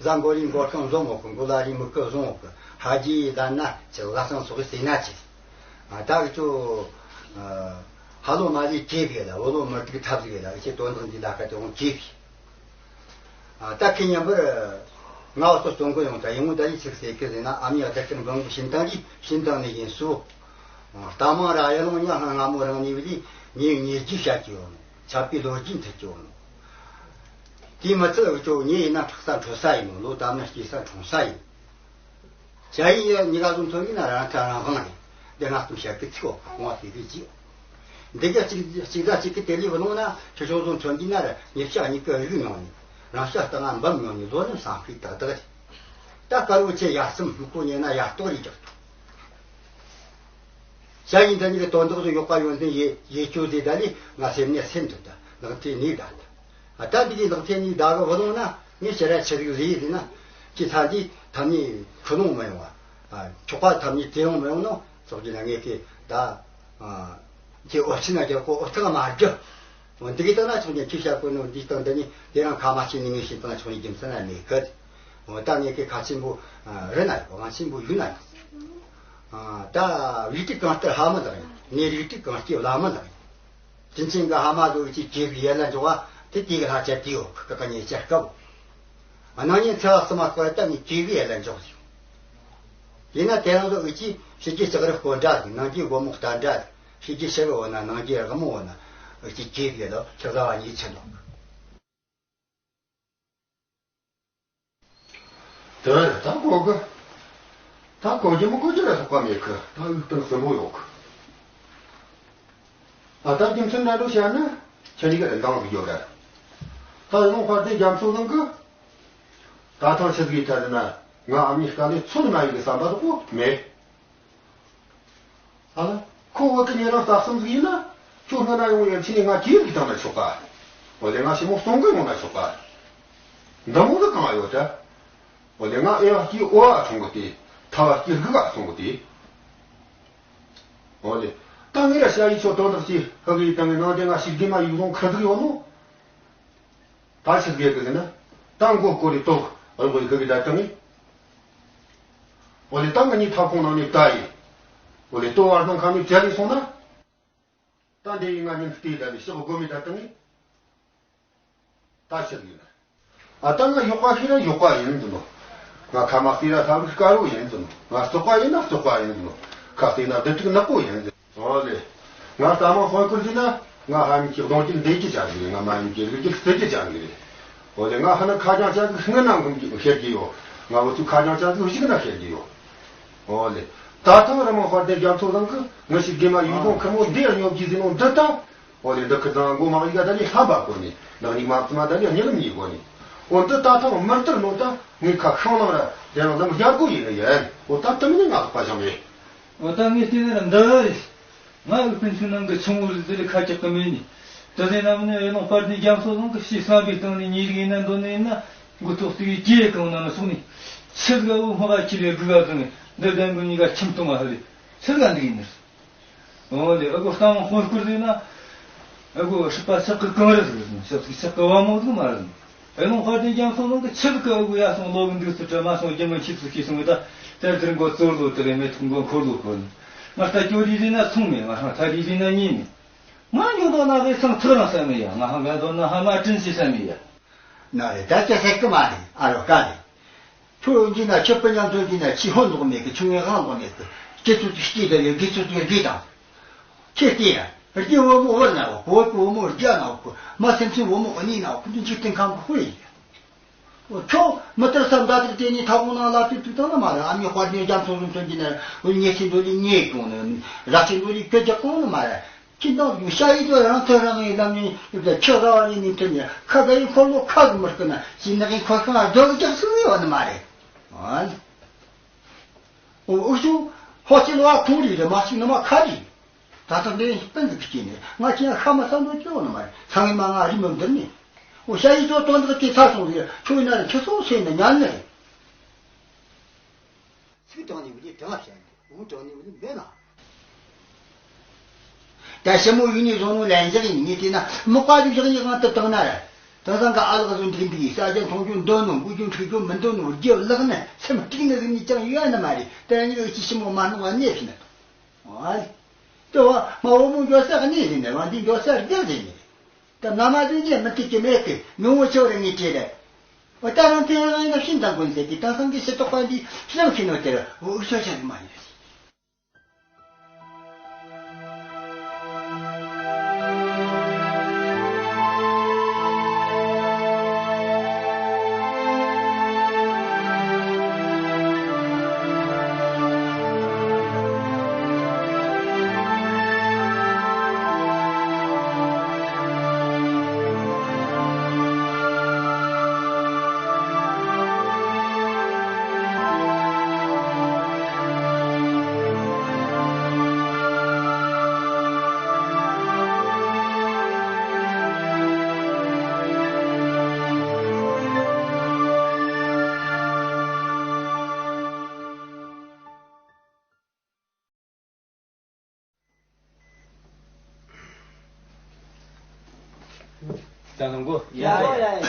གཟའ་མགོ་རིལ་མགོ་རྐང་བཟུང་འོག་གི། མགོ་ལ་རིལ་མིག་གིས་བཟུང་འོག་གི། ཧ་ཇི་ལ་ན་ཅི་ལ་སང་སོགས་ཀྱི་སེ་ན་ཅི། ཨ་ད་གི་ཚོ་ཧ་ལོ་མ་ལི་ཇེ་བི་ལ། འོ་ལོ་མི་དུག་ཐབས་ཟིག་ལ། ཨ་ཅེ་དོན་དག་འདི་ལ་ཁ་དེ་འོང་ཇེ་བི། ཨ་ད་ཁི་མཉམ་པར་ང་བ་སོ་སྟོན་གི་ཡོང་། ད་ཡོང་ད་ལི་ཚིག་ཟེར་གི་ཟེར་ན། ཨ་མྱེས་ཨ་ད་ཁིར་འབངས་གི་ཤིན་ཏང་གི་ཤིན་ཏང་ནས་ཡིན་སོ། ཨ་ད་མང་ར་ཡ་ལོང་ཉ་ཧ་ང་མོ་རང་ནི་བི་ལི་ཉེ་ཉེ་རྒྱུ་བཤད་ཀྱི་ཡོང་། ཆབ་པའི་ལོ་རྒྱུས་མཐུད་ཀྱི་ཡོང་། དེ་མི་ཚད་འུ་ཅོ་ཉེ་ཡིན་ན་འཁྲུག་ས་འཕྲོད་ས་ཡིན་ནོ། ལོ་དམ་ན་སྐྱེས་ས་འཁྲུངས་ས་ཡིན། བྱ་ཡིན་ཡ་གཉིས་ཀ་ཟུང་ཐོན་གི་ན་རང་ཁ་རང་དབང་རེད། འདི་ང་ཚོ་བཤད་གི་ཚིག་འོག་ངོ་དེ་གི་ཅི། འདི་ག་གཅིག་གཅིག་ཟླ་གཅིག་གི་དེ་ལས་བུ་ལོང་ན་ཁྱོད་ཆོ་ཟུང་ཐོན་གི་ན་ར་ཉེ་ཤ་གཉིས་ཀ་རིག་མྱོང་ནི། རང་ཤ་སྟ་ང་འབམ་མྱོང་ནི། ལོ་ནི་སང་ཁི་ཏག་ཏག་རེད། ད་དཀར་བོ་ཆེ་ཡ་སེམས་མི་གོ་ཉེ་ན་ཡ་ལྟོ་རེ་རྒྱག་ཐུབ། བྱ་ཡིན་ད་ཉིད་ཀྱི་དོན་དག་ཏུ་ཡོད་པ་ཡོན་ཏན་ཡེ་ཡེ་ཅོ་དེ་ད་ལི་ང་སེམས་ནས་སེམས་ཐུབ་ད་ལག་མཐིལ་ནས་ད་ད། ཨ་ད་འདི་གི་ལག་མཐིལ་ནས་ད་གི་བུ་ལོང་ན་ངས་ཕྱིར་ར་ཆི་ཟིག་ཟིག་ཡིན་ན། ཅི་ཐ་འདི་ཐ་མི་ཁུ་ལོང་མི་ཡོང་བ། ཨ་ཆོག་པ་ཐ་མི་དེ་ཡོང་མི་ཡོང་ནོ་སོགས་ཀྱི་ན་ངས་ཀི་ད་ཨ་ཅི་ཨོ་ཆི་ན་རྒྱག་གོ་ཨོ་ཐག་མ་རྒྱབ། འོ་འདི་གི་ད་ན་ཆོག་ཉན་ཅི་བྱ་དགོས་ནོ་འདི་སྟེང་འདི་ནི་དེ་རང་ཁ་མ་ཆེ་ནི་ངས་ཤེས་ད་ན་ཆོག་ཉན་རྒྱུ་མཚན་ན་མེད་གི། འོ་ད་ངས་ཀི་ཁ་ཆེན་པོ་རི་ན་ཡོད། གང་ཆེན་པོ་ཡུལ་ན་ཡོད། ཨ་ད་རིགས་དྲུག་གང་སྟེ་ལྷ་མི་ལགས་ཡིན། ནས་རིགས་དྲུག་གང་སྟེ་བླ་མི་ལགས་ཡིན། དྲིན་ཅན་གྱི་ཨ་མ་ལོ་ཅིག་གྱེས་པའི་ཡན་ལ་འཇོག་པ་དེ་དེ་གི་ལྷ་ཆ་དེའོ་ཁ་ཁ་ཉེ་ཆ་སྐབས། ཨ་ནང་ཉིན་ཚེ་བ་སི་མ་སྐོར་ལྟ་ནས་གྱེས་པའི་ཡན་ལ་འཇོག་ཟིག་ཡིན་ན་དེ་རང་ལོ་ཅིག་ཕྱི་རྒྱལ་ལྕགས་རི་དཀོན་འདྲ་ཟིག་ནང་རྒྱལ་སྒོ་མོ་རྟ་འདྲ་ཟིག་ཕྱི་རྒྱལ་ཤི་བའི་འོ་ན་ནང་རྒྱལ་རི་མོ་འོ་ན་ཅིག་གྱེས་པའི་ལོ་ཁྱི་ཟ་བ་ཉེ་ཆ་འདུག་དེ་ད་གོ་གི། ད་གོ་རྒྱུ་མི་གོ་རྒྱུ་ལ་སོགས་པ་མེད་གི། ད་དབུགས་གཏིང་ཟིན་པོ་ཡོད་གི། ཨ་ད་རྒྱུ་མཚན་འདྲ་འགྲོ་བྱས་ན་ཆ་ནི་གི་རིན་ཐང་ཟིག་ཡོད་ར། ད་ཡོང་དཔལ་ལྡན་རྒྱ་མཚོ་ལང་གི། ད་ཐང་ཆི་ཟིག་ཡིན་ཐལ་ན་ང་ཨ་མྱེས་དཀའ་ལས་ཚོད་མ་ཡིན་གི་བསམ་པ་དག་གོ་མེད། ཨ་ལ། ཁོ་བོད་དུ་ཉེ་རང་ལྟ་སོང་ཟིག་ཡིན་ན། ཁྱོད་སྔ་ན་ཡོང་ཡན་ཆི་ནས་ང་གྱེས་གི་བཏང་ན་ཆོག་ག་འོ་ལེ་ང་ཞི་མོ་གསུང་གི་ཡོང་ན་ཆོག་ག་འདི་མོ་ལ་གང་ཡོད་ད། འོ་ལེ་ང་ཨེ་བ་སྐྱེས་ཨོ་བ་ཆུང་གི་དེ། ཐ་བ་སྐྱེས་སྒུག་ག་སོང་གི་དེ། འོ་ལེ། ད་ངས་ར་ཤ་ཡི་ཆོ་དོན་དག་ཅི་ཧ་གི་ཡི་ད་ངས་ནང་དེ་ང་ཞིག་དེ་མ་ཡུག་ལོང་ཁ་ཟིག་ཡོད་ནོ། ད་ཆི་ཟིག་ཡོད་གི་ཟེར་ན། ད་མགོ་སྐོར་རེ་ཏོག་རང་མགོ་ཡི་ཁ་གི་ད་ད་ངས། འོ་ལེ་ད་ང་གཉིས་ཐབ་ཁུང་ནང་ནས་བལྟ་ཡིན། འོ་ལེ་ལྟོ་བར་སྣང་ཁ་ནས་བྱ་ལས་སོང་ན། ད་འདི་ཡིན་ང་གཉིས་བལྟས་ད་ནི་ཤོག་སྒོ་མི་ད་ད་ངས། ད་ཆི་ཟིག་ཡིན་ན། ཨ་ད་ང་ཡོག་པ་ཤི་ན་ཡོག་པ་ཡིན་ཟིན་ནོ། ང་ཁ་མ་བལྟས་ན་ལྷ་བུ་དཀར་བོ་ཡིན་ཟིན་ནོ། ང་བཙོག་པ་ཡིན་ན་བཙོག་པ་ཡིན་ཟིན་ནོ། ཁ་བལྟས་ན་བདུད་ཕྲུག་ནག་པོ་ཡིན་ཟིན། འོ་ལེ། ང་ལྟ་མ་དཔོན་སྐུར་ཟིན་ན་ང་ཧ་མི་གི་གདོང་གི་འདེད་ཀྱི་བྱ་ཟིག་རེད། ང་མ་ཡིན་གི་རིགས་ཀྱི་རྩེད་ཀྱི་བྱ་ཟིག་རེད། འོ་ལེ་ང་ཧ་ན་ཁ་རྒྱང་ཅན་གི་སྔུན་ན་འགུམ་གི་ཤེར་གི་ཡོད། ང་བུ་ཚོ་ཁ་རྒྱང་ཅན་གི་གཞུག་ན་ཤེར་གི་ཡོད། འོ་ལེ། ད་ཐང་རི་མོ་དཔལ་ལྡན་རྒྱ་མཚོ་ལང་གི་ངི་ཞིག་དགེ་མ་ཡུལ་ལུང་ཁུ་མོ་འདི་ཡང་ཉོབ་ཀྱི་ཟིན་ནོ་འདི་ད། འོ་ལེ་འདི་ཁི་ཚང་མགོ་མ་ཡི་ག་ད་ནི་ལྷམ་པ་གོ་ནི་ནག་ཉིག་མ་བཙུ་མ་ད་ནི་གཉིད་ལམ་ཉིག་གོ་ནི། འོ་འདི་ད་ཐང་མི་ལྟར་ནོ་ད་ངི་ཁ་ཤང་ལང་ར་དེ་རང་ལམ་རྒྱ་གོ་ཡིན་ནི་ཡིན། འོ་ད་དུམ་ནི་ང་ལོག་པ་བྱང་མེད། འོ་ད་ངས་བལྟས་ན་ར་འདི་རེད། ང་འུ་སྤུན་ཆུ་ནང་གི་ཆུང་བོ་རེད་ཟེར་ཁ་ཅིག་གི་མེད་ནི། དེ་ཟེར་ན་མིན་ནི་ཨེ་ལོང་དཔལ་ལྡན་རྒྱ་མཚོ་ལང་གི་ཕྱི་བསམ་པའི་སྟེང་ནས་ཉིན་རིག་ཡིན་ན་འདོད་ནི་ཡིན་ན། མགོ་ཐོག་སྟེ་ཀྱེ་གང་ན་ནི་སོང་ནི། ཆི་ཟིག་འུ་སྨག་ག་ཁྱི་ལས་སྒུག་ག་བཟང་ངི་འདི་ལྡན་གི་གཉིས་ཀ་ཁྱིམ་སྟོང་བ་ཧ་ལས་ཆི་ཟིག་འདི་ཡིན་ནི། འོ་ལེ་ཨ་གོ་གཏམ་དཔོན་སྐུར་ཟིག་ན། ཨ་གོ་སྲིད་པ་ཆག་གི་གང་རེད་ཟིག་ཟིན་ཆག་གི་ཆག་གི་བ་མོ་ཟིག་མ་རེད་ཟིན། ཨེ་ལོང་དཔལ་ལྡན་རྒྱ་མཚོ་ལང་གི་ཆི་ཟིག་གི་ཨ་གོ་ཡ་སོང་ལོ་གི་འདུག་སི་དྲ་མ་སོང་རྒྱ་མ་ཁྱི་ཚོ་ཁྱི་སོང་གི་ད་དེར་དེར་མགོ་ཙོར་ལོ་དེ་རེ་མེ་ཐུག་མགོ་འཁོར་ལོ་འཁོར་ནི། ང་ལྟ་སྐྱོ་རི་རི་ན་ཚོང་མེད། ང་ཧང་ཐ་རི་རི་ན་ཉིན་མེད། ང་ཉོ་དོ་ན་གི་སང་ཐག་རང་ས་མེད་ཡ། ང་ཧང་ག་དོ་ན་ཧ་མ་དྲིན་ཆེ་ས་མེད་ཡ། ན་རེ་ད་ཅི་ཟེར་གི་མ་རེད། ཨ་རོ་ཀ་རེད། ཁྱོད་འདི་ན་ཁྱོད་སྤུན་མཉམ་དུ་འདི་ན་ཁྱི་ཧོན་ལོག་མེད་གི། ཁྱོད་ངའི་ཧང་ལོག་མེད་གི། སྐྱེ་ཚུལ་དུ་སྐྱེ་དང་ཡོད། དགེ་ཚུལ་དུ་དགེ་དང་། ཁྱེད་ལྟས་ན་རྒྱུ་བུ་མོ་བུ་ན་བུ་བུ་བུ་མོ་རྒྱ་ན་བུ་མ་སེམས་ཅན་བུ་མོ་གཉིས་ན་བུ་འདི་འཇིག་རྟེན་ཁམས་ཀྱི་དཔེ་ཡིན། འོ་ཁྱོད་མི་ལྟར་ས་མདའ་དེར་བལྟས་ནས་ཐག་པོ་ནང་ལ་དུས་དུས་དང་ན་མ་རེད། ཨ་མྱེས་དཔལ་ལྡན་རྒྱ་མཚོ་བཟུང་ཚོད་ཀྱི་ན་ཉེ་ཚེ་འདོད་ལས་ཉེ་གོང་ནས་ར་ཚེ་འདོད་ལས་ཀི་རྒྱག་གོང་ནས་མ་རེད། ཁྱི་འདང་རྒྱུ་ཤ་ཡི་དོ་རང་ཐོན་རང་ངའི་ལམ་ནས་ཡོད་པའི་ཁྱི་ར་བ་ཡིན་ནི་མཐུན་ནས་ཁ་ག་ཡི་འཁོར་ལོ་ཁ་གི་མི་སྐུ་ན་ཅི་ནག་གི་འཁོར་ཁང་རྡོ་གི་རྒྱག་སྲིད་ཡོད་ནི་མ་རེད། ཨོ་ཨོ་ཤུ་ཧོ་ཅི་ལོ་ཨ་ཁུང་རི་རེད། མ་ཅིག་ནི་མ་ཁ་རི། ད་ལྟ་འདི་སྤུན་ཟིག་གི་སྐྱེས་ནས་ང་ཁྱེད་ཧ་མ་བསམ་བློ་སྐྱོ་ནི་མ་རེད། ཚང་མས་མ་ང་རི་མི་འདིར་ནས། འོ་ཤ་ཡི་ཅོ་དོན་དག་དེ་ཚར་སོང་རེད། ཁྱོད་ཡིན་ན་རེད། ཁྱི་སོ་སེ་ནི་ཉན་ནི་རེད། ཚིག་དྲང་ནས་བུ་ལས་དྲང་བཤད་ནས་འུ་དྲང་ནས་བུ་ལས་འབད་ན། ད་ཞི་མོ་ཡུལ་ནས་བཟུང་ནོ་ལན་བཞག་ཡིན་ངས་བལྟས་ན་མི་ཀ་ཟིག་བཞག་ཡིན་གང་དུ་བཏང་ན་རེད། དེང་སང་གི་ཨ་ལགས་ཚོ་འགྲིག་འདུག་ས་ཆ་མཐོང་རྒྱུ་འདོད་ནོ། འགུལ་རྒྱུ་འཁྲིད་རྒྱུ་མི་འདོད་ནོ། རྒྱབ་ལག་ནས་སེམས་སྐྲག་ནི་ཟིག་ནི་ཅང་ཡོད་ནི་མ་རེད། དེ་གཉིས་ཀྱི་ཕྱི་ཞིབ་མོ་མ་གནང་བ་གནས་ཕྱིན་ནི། ཨ་ལེ། དེ་བ་མ་འོ་མོ་འགྱོ་ས་གནས་ཟིན་ནི། རང་འདི་འགྱོ་ས་རྒྱབ་ཟིན་ནི། ད་མནའ་མ་ཟིན་གྱི་མི་ཐུབ་ཀྱི་མེད་གི། མི་འོ་ཆོ་རེ་ངས་བྲེལ་རེ། འོ་ད་རང་དེ་ཡང་ཡིན་ན་ཤིན་ཏུ་དགོན་ཟེར་གི། དེང་སང་གི་ཕྱི་ཏོག་པ་འདི་ཤི་རང་ཤི་ནོ་དེར་འོ་ཆོ་ཆ་གི་མ་ཡིན། ཅང་ལོང་གོ། ཡ་ཡ་ཡ་ཡ།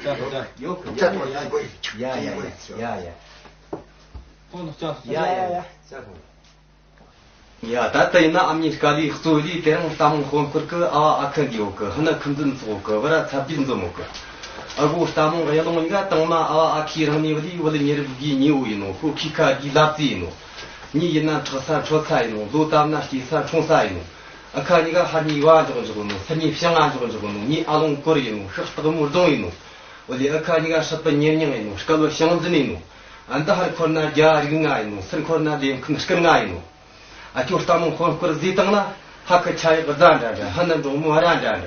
ཅང་ཅང་། ཡོ་གི་ཡ་ཡ་ཡ་ཡ་ཡ། ཁོང་ལ་ཅང་ཅང་། ཡ་ཡ་ཡ། ཅང་ཁོང་། ཡ། ད་ལྟ་ཡིན་ན་ཨ་མྱེས་དཀའ་ལས་གཙོ་ལས་དེ་རིང་རྟ་མོ་དཔོན་སྐོར་གི་ཨ་བ་ཨ་ཁུ་འདི་འོག་གི་ཧི་ན་ཁུ་འཛིན་ཚོགས་གི་བུ་ར་ཚ་བརྒྱུད་འཛོམས་འོག་གི། ཨ་གོ་རྟ་མོ་གཡས་ལོང་ཡ་དང་མ་ཨ་བ་ཨ་ཁུའི་རང་ནས་བུ་ལི་བུ་ལི་ཉེ་རབས་གི་ཉེ་བོ་ཡིན་ནོ། ཁོ་ཁི་ཁ་གི་ལབ་ཙི་ཡིན་ནོ། མྱི་ཡིན་ན་ཁྲག་ས་འཕྲོད་ས་ཡིན་ནོ། ལོ་བཏབ་ན་སྐྱེས་ས་འཁྲུངས་ས་ཡིན་ནོ། ཨ་ཁ་གཉིས་ཀ་ཧར་གཉིས་བ་འཇོག་འཇོག་ནོ། ཚུར་གཉིས་བྱང་ང་འཇོག་འཇོག་ནོ། ངའི་ཨ་ལོང་སྐོར་ཡིན་ནོ། ཤག་སྟག་མོ་རྫོང་ཡིན་ནོ། འོ་ལེ། ཨ་ཁ་གཉིས་ཀ་སྲིད་པ་ཉེར་གཉིས་ཡིན་ནོ། སྐལ་བ་ཞང་འཛིན་ཡིན་ནོ། ཨ་འདི་ཧར་འཁོར་ན་རྒྱ་རིགས་ལྔ་ཡིན་ནོ། ཚུར་འཁོར་ན་ལས་མཁན་སྐུ་ལྔ་ཡིན་ནོ། ཨ་ཁྱོད་རྟ་མོ་དཔོན་སྐོར་བཟོས་བཏང་ན། ཕ་ཁུ་ཆ་ཡག་རྫ་འདྲ་འདྲ། ཧི་ན་འབྲོང་མོ་ར་འདྲ་འདྲ།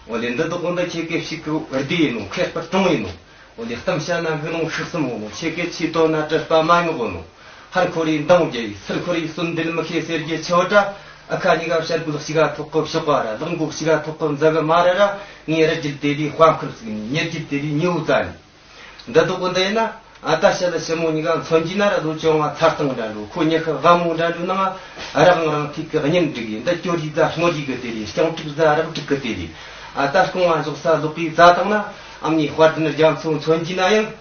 འོ་ལེ། འདི་དག་གོ་འདི་ཁྱེད་ཀྱི་ཕྱུགས་ཀྱི་བུ་སྡེ་ཡིན་ནོ། མཁས་པར་གྲོང་ཡིན་ནོ། འོ་ལེ། གཏམ་བཤད་ན་དགུ་ལོང་ཤུགས་གསུམ་འོང་ནོ། ཁྱེད་ཀྱི་ཆེས་དོན་ན་གྲི་སྤ་མ་ངོ་གོ་ནོ། ཧར་འཁོར་ཡི་འདང་རྒྱ་ཡི། ཚུར་འཁོར་ཡི་གསོན་འདེད་མི་ཤེས་ཟེར་རྒྱུ་ཆེ་བ་འདྲ། ཨ་ཁ་གཉིས་ཀ་བཤད་དགོས་ལག་གཅིག་ག་ཐོག་གི་ཕྱོགས་པ་ར། ལག་མགོ་གཅིག་ག་ཐོག་གི་མཛའ་གི་མ་ར་ར། ངའི་རི་རྒྱུད་དེ་ལས་དཔའ་འཁོར་ཟིག་ནི། ཉེ་རྒྱུད་དེ་ལས་ཉེ་བོ་རྩ་ནི། འདི་དག་གོ་འདི་ཡིན་ན། ཨ་ད་ཤ་ལ་ཞི་མོ་གཉིས་ཀ་མཚོན་གྱི་ན་ར། ལོ་བཅོ་ལྔ་ཚར་སྟངས་འདྲ་འགྲོ། ཁོ་ཉི་ཤུ་ལྔ་མོ་འདྲ་འགྲོ་ནང་། ཨ་རག་ངང་རང་ཐིག་གི་གཉེན་སྒྲིག་ཡིན། འདི་སྐྱོ་རི་ཟ་སྔོ་རི་གི་དེ་རེད། རྐྱང་དྲུག་ཟ་རག་དྲུག་གི་དེ་རེད། ཨ་ད་སྐོང་བ་འཇོག་ས་ལོག་གི་ཟ་བཏང་ན། ཨ་མྱེས་དཔལ་ལྡན་རྒྱ་མཚོ་མཚོན་གྱི་ན་ཡང་།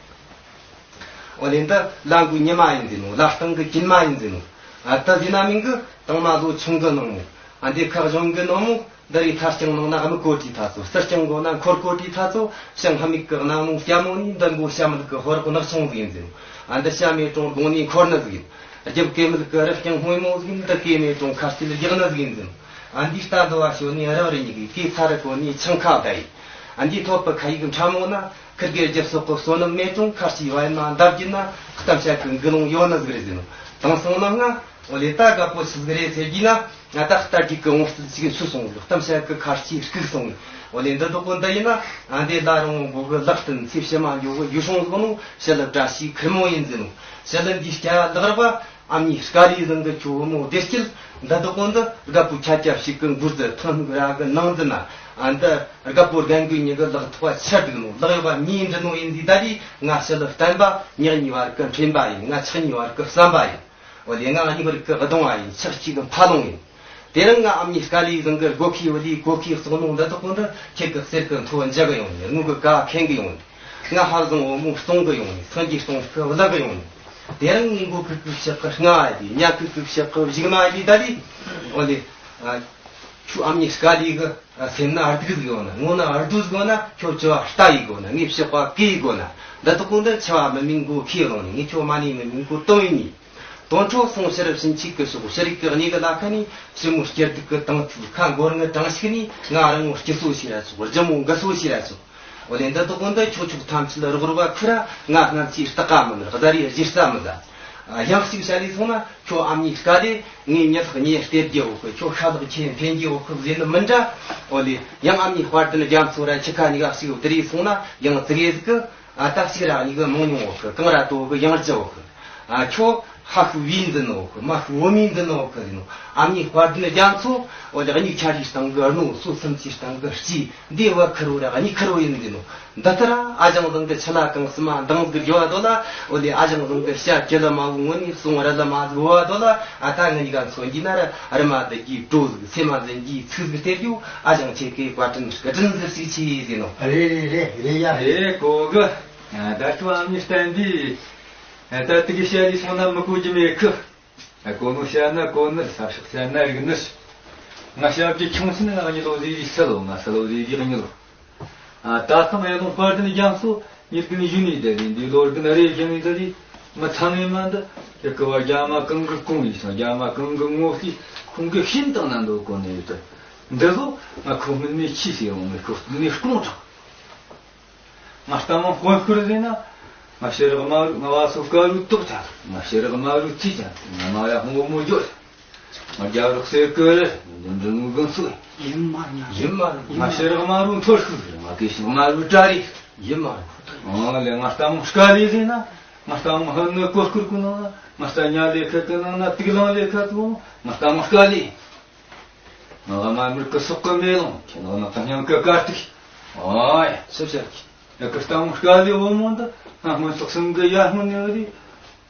འོ་ལེ། འདི་ལ་མགོའི་ཉི་མ་ཡིན་ཟེར་ནོ། ལ་སྟེང་གི་གྱིན་མ་ཡིན་ཟེར་ནོ། ཨ་ད་ཟེར་ན་མིན་གི། དང་མ་ལོ་ཆུང་གི་ནང་མོ། ཨ་འདི་ཁ་གཞུང་གི་ནང་མོ། འདི་རི་ཐར་རྐྱང་ནང་ན་ཨ་མི་གོ་དྲིས་ཐ་ཚོ། སིར་རྐྱང་གོ་ན་འཁོར་གོ་དྲིས་ཐ་ཚོ། ཞང་ཧ་མིག་གི་གནའ་ནོ་སྐྱ་མོ་ནི། འདི་མགོ་ཤ་མིལ་གི་ཧོར་གོ་ནག་ཆུང་ཟིག་ཡིན་ཟེར་ནོ། ཨ་འདི་ཤ་མེད་གྲོང་དགོང་ནི་འཁོར་ནི་ཟིག་ཡིན། རྒྱབ་སྐེ་མིལ་གི་རི་རྐྱང་སྔོན་མོ་ཟིག་ཡིན། འདི་སྐེ་མེད་གྲོང་ཁ་སྐྱིལ་རྒྱག་ནི་ཟིག་ཡིན་ཟེར་ནོ། ཨ་འདི་རྟ་འདི་བ་ཞོ་ནི་རབ་རི་ཉིག་གི་སྐེ་ཚ་རི་གོ་ནི་ཆང་ཁ་བརྡ་ཡིན། ཨ་འདི་ཐོབ་པའི་ཁ་ཡིག་ཕྲ་མོ་ན། ཁིར་གེ་རྒྱབ་སོག་གི་བསོད་ནམས་མེད་ཀྱང་ཁ་ལྕེ་བ་ཡིན་ན་འདབ་བརྒྱུད་ན། གཏམ་བཤད་ཀྱི་འགུལ་ལུང་ཡོད་ནི་ཟིག་རེད་ཟེར་ནོ། དེང་སང་ནང་ང་འོ་ལེ། ད་དགའ་པོ་ཆི་ཟིག་རེད་ཟེར་གྱི་ན། ང་ད་རྟ་དྲེལ་གི་ངོ་རྩིས་ཅིག་འཆུ་སོང་ཟིག་གཏམ་བཤད་ཀྱི་ཁ་ལྕེ་ལྐུགས་སོང་ངས། འོ་ལེ། འདི་དག་གོ་འདི་ཡིན་ན། ཨ་འདི་ལ་རང་མགོ་གི་ལག་རྟེན། ཚེ་ཕྱི་མ་འགྱོ་གི་ཡུལ་སྲུང་ཟིག་ནོ། ཞི་ལི་བཀྲ་ཤིས་ཁེར་མོ་ཡིན་ཟེར་ནོ། ཞི་ལི་འདི་སྐྱ་ལག་ར་བ། ཨ་མྱེས་དཀའ་ལས་བཟང་གི་ཁྱོ་བུ་མོ་བདེ་སྐྱིད། འདི་དག་གོ་འདི་རྒད་པོ་ཁྱ་ཁྱ་ཞིག་གི་མགུར་ཟི་ཐང་སྨུག་ར་གི་ནང་འཛིན་ན། ཨ་འདི་རྒད་པོ་རྒན་གི་མྱི་གི་ལག་ཐོག་ཆར་འདུག་ནོ། ལག་ཡོད་པ་མྱིའི་འདྲི་ནོ་ཡིན་ཟིག་ད་དེ་ང་ཞི་ལི་བསྟན་པ། ཉག་གཉིས་བར་གི་འཕྲིན་པ་ཡིན། ང་ཆག་གཉིས་བར་གི་བསམ་པ་ཡིན། འོ་ལེ། ང་གཉིས་བར་གི་གདུང་བ་ཡིན། ཆག་གཅིག་གི་འཕགས་ལུང་ཡིན། དེ་རིང་ང་ཨ་མྱེས་དཀའ་ལས་བཟང་གི་སྒོ་ཁའི་བུ་ལི་སྒོ་ཁའི་གཙོ་ནོ་འདི་དག་གོ་འདི་ཁྱེད་ཀྱི་གསེར་གི་མཐོ་འཇག་གི་ཡོང་ནི། དངུལ་གི་ཀ་ཁེངས་གི་ཡོང་ནི། ང་ཧ་བཟང་བུ་མོ་སྟོང་གི་ཡོང་ནི། སངས་རྒྱས་སྟོང་གི་བླ་གི་ཡོང་ནི། དེ་རིང་ངའི་མགོ་ཁུག་ཁུག་ཤག་གི་རྔ་ཡ་དེ། ཉ་ཁུག་ཁུག་ཤག་གི་གཞུག་མ་ཡ་དེ་ད་དེ། འོ་ལེ། ཨ། ཁྱོད་ཨ་མྱེས་དཀའ་ལས་གི་སེམས་ན་སྡུག་ཟིག་ཡོང་ན། ངོ་ན་སྡུག་ཟིག་ཡོང་ན། ཁྱོད་ཆུ་བ་རྟ་ཡི་གོ་ན། ངས་ཕྱི་པ་གི་ཡི་གོ་ན། འདི་དག་གོ་འདི་ཆུ་བ་མི་མིན་མགོ་ཁའི་ལོང་ནི། ངས་ཁྱོད་མ་ནི་མི་མིན་མགོ་གཏོང་ཡིན་ནི། དོན་འཕྲོ་སོང་ཕྱི་རབས་ཕྱིན་ཆད་ཀྱི་ཕྱོགས། ཕྱི་རིགས་ཀྱི་གནས་གི་ལ་ཁ་ནས་ཞི་མོ་སྐྱིད་སྡུག་གི་དང་ཚུལ་ཁ་འགོར་ངི་གྲངས་ཤིག་ནས། ང་རང་ངོ་སྐྱིད་སོ་ཤེས་ར་ཆོག་རྒྱུ་མོ་འགུལ་སོ་ཤེས་ར་ཆོག་འོ་ལེ། འདི་དག་གོ་འདི་ཁྱོད་ཆོག་ཐམས་ཅད་རོགས་རོགས་བ་ཁུ་ར། ང་སྔ་ཚེ་རྟག་ག་མིན་ར། གཟའ་རི་གཞི་རྩ་མི་ཟ། ཡང་གཅིག་བཤད་ལས་སོང་ན། ཁྱོད་ཨ་མྱེས་དཀའ་ལས། ངའི་མྱི་ལག་ཉེ་སྟེར་རྒྱུ་བོ་ཁུ། ཁྱོད་ཤ་ལག་ཁྱེད་འཕེན་རྒྱུ་བོ་ཁུ་ཟེར་ནི་མི་འདྲ། འོ་ལེ། ཡང་ཨ་མྱེས་དཔལ་ལྡན་རྒྱ་མཚོ་ར་ཁྱི་ཁ་གཉིས་ཀ་ཞིག་བསྡུར་རེ་སོང་ན། ཡང་ཙི་གེ་ཟིག་གི། ཨ་ད་ཞིག་ར་གཉིས་ཀ་མང་ཉུང་བོ་ཁུ། གང་ར་དོ་གི་ཡང་རྒྱུ་བོ་ཁུ། ཨ་ཁྱོ་ཧ་ཤུ་བི་འཛིན་ནོ་ཁུ་མ་ཤུ་བོ་མི་འཛིན་ནོ་ཁུ་ཟེར་ནོ། ཨ་མྱེས་དཔལ་ལྡན་རྒྱ་མཚོ་འོ་ལེ་གཉིས་ཆ་རིས་སྟེང་གི་རྣོ་སོ་སུམ་ཅུའི་སྟེང་གི་སྤྱི་འདི་བ་ཁུར་བོ་ར་གཉིས་ཁུར་བོ་ཡིན་ཟེར་ནོ། འདི་ལྟར་ཨ་ཞང་བཟང་གི་ཆུ་ལ་གང་སི་མ་འདང་ཟིག་རྒྱུ་བ་དོ་ལ། འོ་ལེ་ཨ་ཞང་བཟང་གི་ཤ་ཁྱི་ལ་མ་བུ་ངོ་ནས་སོང་ར་ལ་མ་ཟིག་བ་དོ་ལ། ཨ་ད་ངི་ག་མཚོན་གྱི་ན་ར་རི་མ་དི་གི་དྲོ་ཟིག་སེ་མ་འཛིན་གྱི་ཚིག་ཟིག་སྟེར་རྒྱུ། ཨ་ཞང་ཁྱེད་ཀྱི་བཀའ་དྲིན་བཀའ་དྲིན་ཟིག་ཞིག་ཆེ་ཟེར་ནོ། རེད་རེད་རེད་རེད་ཡ། ཨེ་གོ་གི། ད་ཁྱོད་ཨ་མྱེས་བསྟན་འདི། ད་དི་གི་ཤ་ལི་སོང་ན་མི་གོ་རྒྱུ་མེད་གི། ཨ་གོ་ནོ་བཤད་ན་གོ་ནི། ས་ཕྱོགས་བཤད་ན་རིག་ནི། ང་ཞབས་ཀྱི་ཁྱུང་ཆེན་ང་གཉིས་ལོ་ཟིག་གི་སི་ལོ་ང་སི་ལོ་ཟིག་གི་གཉིས་ལོ། ཨ་ད་ཐང་ཨེ་ལོང་དཔལ་ལྡན་རྒྱ་མཚོ་ཉིད་ཀུན་ཞུ་ནི་དེ་རིང་འདི་ལོར་ཀུན་རེ་བཞིན་ནི་དེ་རིང་མི་ཚང་ནི་མ་འདི། དེ་ཀི་བ་རྒྱ་མ་གང་གི་ཀུང་ཡིན་སང་རྒྱ་མ་གང་གི་ངོ་ཤེས་ཁོང་གི་ཤིན་ཏང་ན་འདོད་གོ་ནི་ཡོད་དེ། འདི་ལོ་ང་ཁོ་མིན་ནི་ཆི་ཟེར་འོང་ནི་ཁོ་ནི་སྐོང་དྲག་ང་ལྟ་མ་དཀོན་ཤོར་ཟིན་ན། ང་ཤེས་རག་མ་རུ་ང་བ་སོ་དཀའ་རུ་ཏོག་ཅག་ང་ཤེས་རག་མ་རུ་ཚི་ཅག་ང་མ་ཡ་ཧོང་བོ་མོ་འཇོག་ང་རྒྱ་རོགས་སེ་ཀི་རེ་འདི་འདི་ངུ་གུན་སུ་ཡིན་མ་ཡིན་མ་ང་ཤེས་རག་མ་རུ་མཐོ་ཤུ་ང་ཀི་ཤི་མ་རུ་ཏྲ་རི་ཡིན་མ་ཨང་ལེ་ང་ལྟ་མ་དཀའ་ལི་ཟིན་ན། ང་ལྟ་མ་ཧན་ནི་ཀོ་སྐུར་ཀུ་ནང་ན། ང་ལྟ་ཉ་ལེ་ཁ་ཀི་ནང་ན། ཏིག་ལང་ལེ་ཁ་ཏུ་ང་ལྟ་མ་དཀའ་ལི། ང་ག་མ་མིར་ཀི་སོག་ཀི་མེ་ལོང་ཁྱེད་ནང་ན་ཀི་སྙིང་ཀི་དཀར་ཐིག་ཨོ་ཡ། སུ་ཤར་གི་ཡ་ཀི་སྟ་མོ་དཀའ་ལི་བོ་མོ་འདི་ང་སྔོན་སོག་སེང་གི་ཡ་སྔོན་ནས་རི།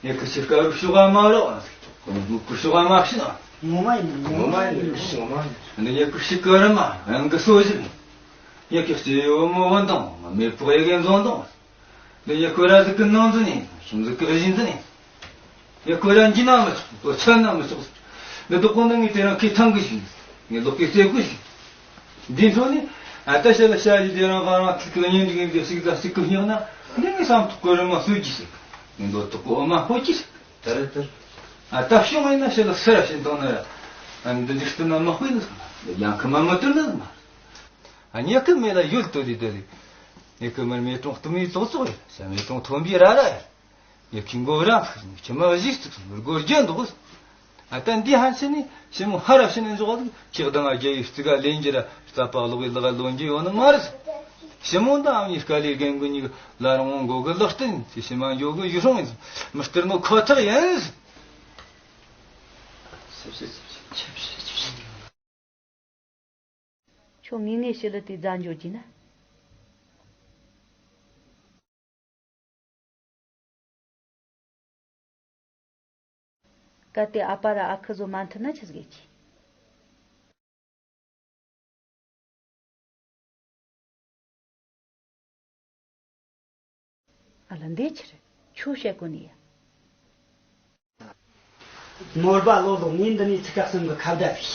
ཡ་ཀི་ཕྱི་དཀར་རུ་ཤུ་ག་མ་རོ་ཨ་ཟིག་ཀི་མོ་ཀི་ཤུ་ག་མ་ཤི་ན། ངོ་མ་ཡིན་ངོ་མ་ཡིན་ངོ་མ་ཡིན། འདི་ཡ་ཀི་ཕྱི་ཀི་རི་མ་ཡང་ཀི་སོ་ཟིག་ཡ་ཀི་སྟེ་བོ་མོ་བོ་འདང་མེ་ཕོག་ཡ་གན་བཟོ་འདང་། འདི་ཡ་ཁོ་ར་ཟིག་གི་ནང་འཛིན་ནས་ཤིང་ཟིག་གི་བཞིན་འཛིན་ནས། ཡ་ཁོ་ར་འཇི་ན་མི་ཆོག་ཏོ་ཆ་ན་མི་ཆོག་འདི་དུ་ཀོ་ནི་ངས་དེ་རང་ཁེ་ཐང་གི་ཞིག་ངས་ལོག་གི་རྩེ་གུ་ཞིག་འདི་འཕྲོ་ནི་ཨ་ད་ཤ་ལ་ཤ་ཡི་དེ་རང་ག་རང་ཐིག་གི་གཉེན་སྒྲིག་འདི་ཞིག་ད་ཞིག་གི་སྙིང་ན་འདི་ངས་བསམ་ཐོག་གི་རི་མ་སུ་གྱི་ཞིག་ངས་འདོད་ཐོག་གི་འོ་མ་ཧོ་གྱི་ཞིག་ད་རེད་ད་རེད། ཨ་ད་ཤོང་ཡིན་ན་ཤ་ལ་སེ་ར་བཞིན་བཏང་ན་ཡ། ཨ་འདི་འཇིག་རྟེན་ན་མ་ཧོས་ནི་ཟིག་མ་ཡང་ཁི་མ་མི་བཏུལ་ནི་ཟིག་མ། ཨ་ཉེ་ཁི་མེ་ལ་ཡུལ་དུ་རི་དུ་རི། ཉེ་ཁི་མར་མེ་ཀྲོང་གཏུམ་ཡི་ཙོག་ཙོག་ཡ། ཤ་མེ་ཀྲོང་ཐོན་པའི་ར་ར་ཡ། ཉེ་ཁི་མགོ་ར་ཁི་མ་གཞིག་ཙིག་མི་སྒོ་རྒྱན་འདུག་ཨ་ད་འདི་ཧན་ཆེ་ནི་ཞི་མོ་ཧ་ར་ཤི་ནས་འཇོག་ལ་ཁྱེག་དང་རྒྱལ་ཡུལ་རྩི་ག་ལེན་རྒྱུ་ར་རྩ་པག་ལོག་གི་ལག་ལོན་རྒྱུ་ཡོད་ནི་མ་རེད། ཞི་མོ་འདི་ཨ་མྱེས་དཀའ་ལས་རྒན་གོ་གཉིས་ལ་རང་མགོ་གི་ལག་རྟེན་ཚེ་ཕྱི་མ་འགྱོ་གི་ཡུལ་སྲུང་ཡིན། མི་སྟེར་ནོ་ཁོ་ཐག་ཡིན། ཁྱོད་ངེས་ངེས་ཞི་ལི་དེ་རྫ་འཇོག་གྱིས་ན། གལ་ཏེ་ཨ་ཕ་ར་ཨ་ཁུ་བཟོ་མ་མཐུན་ན་ཆི་ཟིག་གི། ཨ་ལ་འདི་ཕྱིར་ཁྱོད་བཤད་གོ་ནི་ཡ། ནོར་པ་ལོ་ལོ་ངས་འདི་ནས་ཚིག་ཁ་གསུམ་གི་ཁ་བརྡ་བྱས།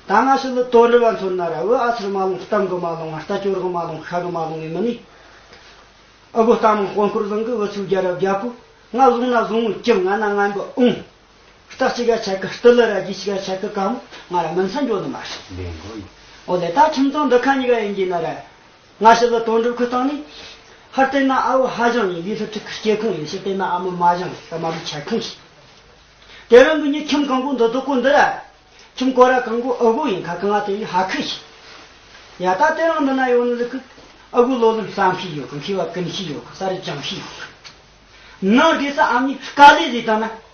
ད་ང་ཞི་ལི་དོན་རི་བ་མཚོན་ན་ར་བུ་ཨ་ཚུར་མ་ལོང་གཏམ་གི་མ་ལོང་རྟ་སྐྱོར་གི་མ་ལོང་ཤ་གི་མ་ལོང་ངས་མི་ནི། ཨ་གོ་ལྟ་མོ་དཔོན་སྐོར་བཟང་གི་བུ་ཚུགས་རྒྱ་ར་རྒྱ་པོ་ང་བཟུང་ན་བཟུང་ངུ་ཀྱི་ང་ན་ངན་པ་ཨུང་། རྟ་གཅིག་ག་ཆད་གི་རྟུལ་ལི་ར་རྒྱུ་གཅིག་ག་ཆད་གི་ག་མོ་ང་ར་མི་འཚམ་འགྱོ་ནི་མ་རེད། འོ་ལེ་ད་ཁྱིམ་ཚང་འདི་ཁ་གཉིས་ཀ་ཡིན་གྱི་ན་ར། ང་ཞི་ལི་དོན་གྲུབ་ཁུ་སྟེང་ནས། ཧར་བལྟས་ན་ཨ་བོ་ཧ་ཞང་ཡིན་ལི་ལྷུ་ཁྲི་ཁུ་སྐྱེ་ཁུངས་ཡིན། ཕྱི་བལྟས་ན་ཨ་མོ་མ་ཞང་ཡིན་ས་མ་རུ་ཆ་ཁུངས་ཤིག་དེ་རིང་གི་ཉིན་ཁྱིམ་གང་གོ་འདི་དོ་གོ་འདི་ར། ཁྱིམ་གོ་ར་གང་གོ་ཨ་གོ་ཡིན་ཁ་གང་ང་དེ་ཡི་ཧ་ཁུ་ཤིག་ཡ་ད་དེ་རིང་འདི་ན་ཡོང་ནི་ཟིག་གི་ཨ་གོ་ལོ་ལོན་བསམ་ཤེས་ཡོད་གི་མཁས་པ་ཀུན་ཤེས་ཡོད་གི་ས་རི་ཅང་ཤེས་ཡོད་གི་ནང་དེ་ས་ཨ་མྱེས་དཀའ་ལས་ཟིག་བཏང་ན།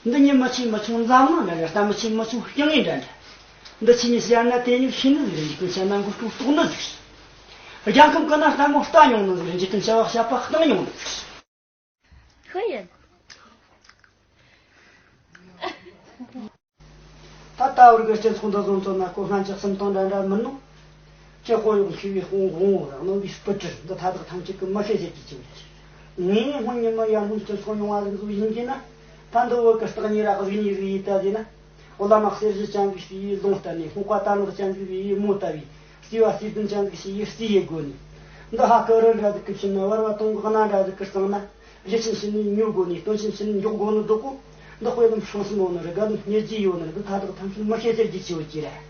འདི་ཉི་མ་ཆེ་མ་ཆུང་འཛམ་གླིང་འདྲ་འདྲ་རྟ་མི་ཆེ་མ་ཆུང་རྐྱང་ངེས་འདྲ་འདྲ། འདི་ཕྱི་ཉིན་བཤད་ན་དེ་ཉིད་ཤེས་ནི་ཟིག་རེད། འཇིག་རྟེན་བཤད་ན་མགོ་སྐྲོ་ལྟོགས་ནི་ཟིག་རེད། རྒྱལ་ཁམས་ཀུན་ན་ལྟད་མོ་ལྟ་མྱོང་ནི་ཟིག་རེད། འཇིག་རྟེན་བྱ་བ་བྱ་བ་བཏང་མྱོང་ནི་ཟིག་ཧུ་ཡིན། ད་ལྟ་བར་གྱི་སྤྱི་ཚོགས་འདི་བཟོ་མཚོན་ན་ཁོ་སྔ་ཕྱི་གསུམ་དང་འདྲ་འདྲ་མིན་ནོ། ཁྱེད་དཔོན་གཡོག་མཁས་པའི་དཔུང་དབང་བོ་རང་རྣོན་པའི་སྤུ་གྲི་འདི་མཐའ་དག་ཐམས་ཅད་ཀྱི་མི་ཤེས་ཟེར་གྱི་ཅིག་ཡོད། ངས་སྔོན་ཉི་མ་ཡར་སྔོན་སྤྱི་ཚོགས་ཡོང་བ་ཟིག་བཟོ་ཡིན་གྱི་ན། ད་འདི་བོད་ཀྱི་སྟག་ཉིས་ར་གཟིག་ཉིས་ཟིག་ཡིས་ལྟ་ཟེར་ན། འོ་བླ་མ་གསེར་བཞི་ཅན་གྱི་སྤྱི་ཡི་ལུང་ལྟ་ནས། སྔགས་པ་དར་ནག་ཅན་གྱི་སྤྱི་ཡི་མོ་ལྟ་བུའི། རྩིས་པ་རྩིས་ལྡན་ཅན་གྱི་སྤྱི་ཡི་རྩིས་ཡེ་དགོས་ནས། འདི་ཧ་ཀི་རི་འདྲ་ཟིག་གི་ཕྱིན་ན། བར་བ་དུང་གི་སྣ་འདྲ་ཟིག་གི་གཙང་ན། གཞི་ཆེན་ཕྱིན་ནས་ཉོ་དགོས་ནས། སྟོན་ཆེན་ཕྱིན་ནས་འཇོག་དགོས་ནི་རྡོག་གོ། འདི་དཔེ་ལམ་ཧྲང་སི་མོ་ནི་རི་དགའ་ལམ་སྙེ་རྗེས་ཡོད་ནི་རི། འདི་མཐའ་དག་ཐམས་ཅད་མི་ཤེས་ཟེར་རྒྱུ་ཆེ་བོ་ཅི་རེད།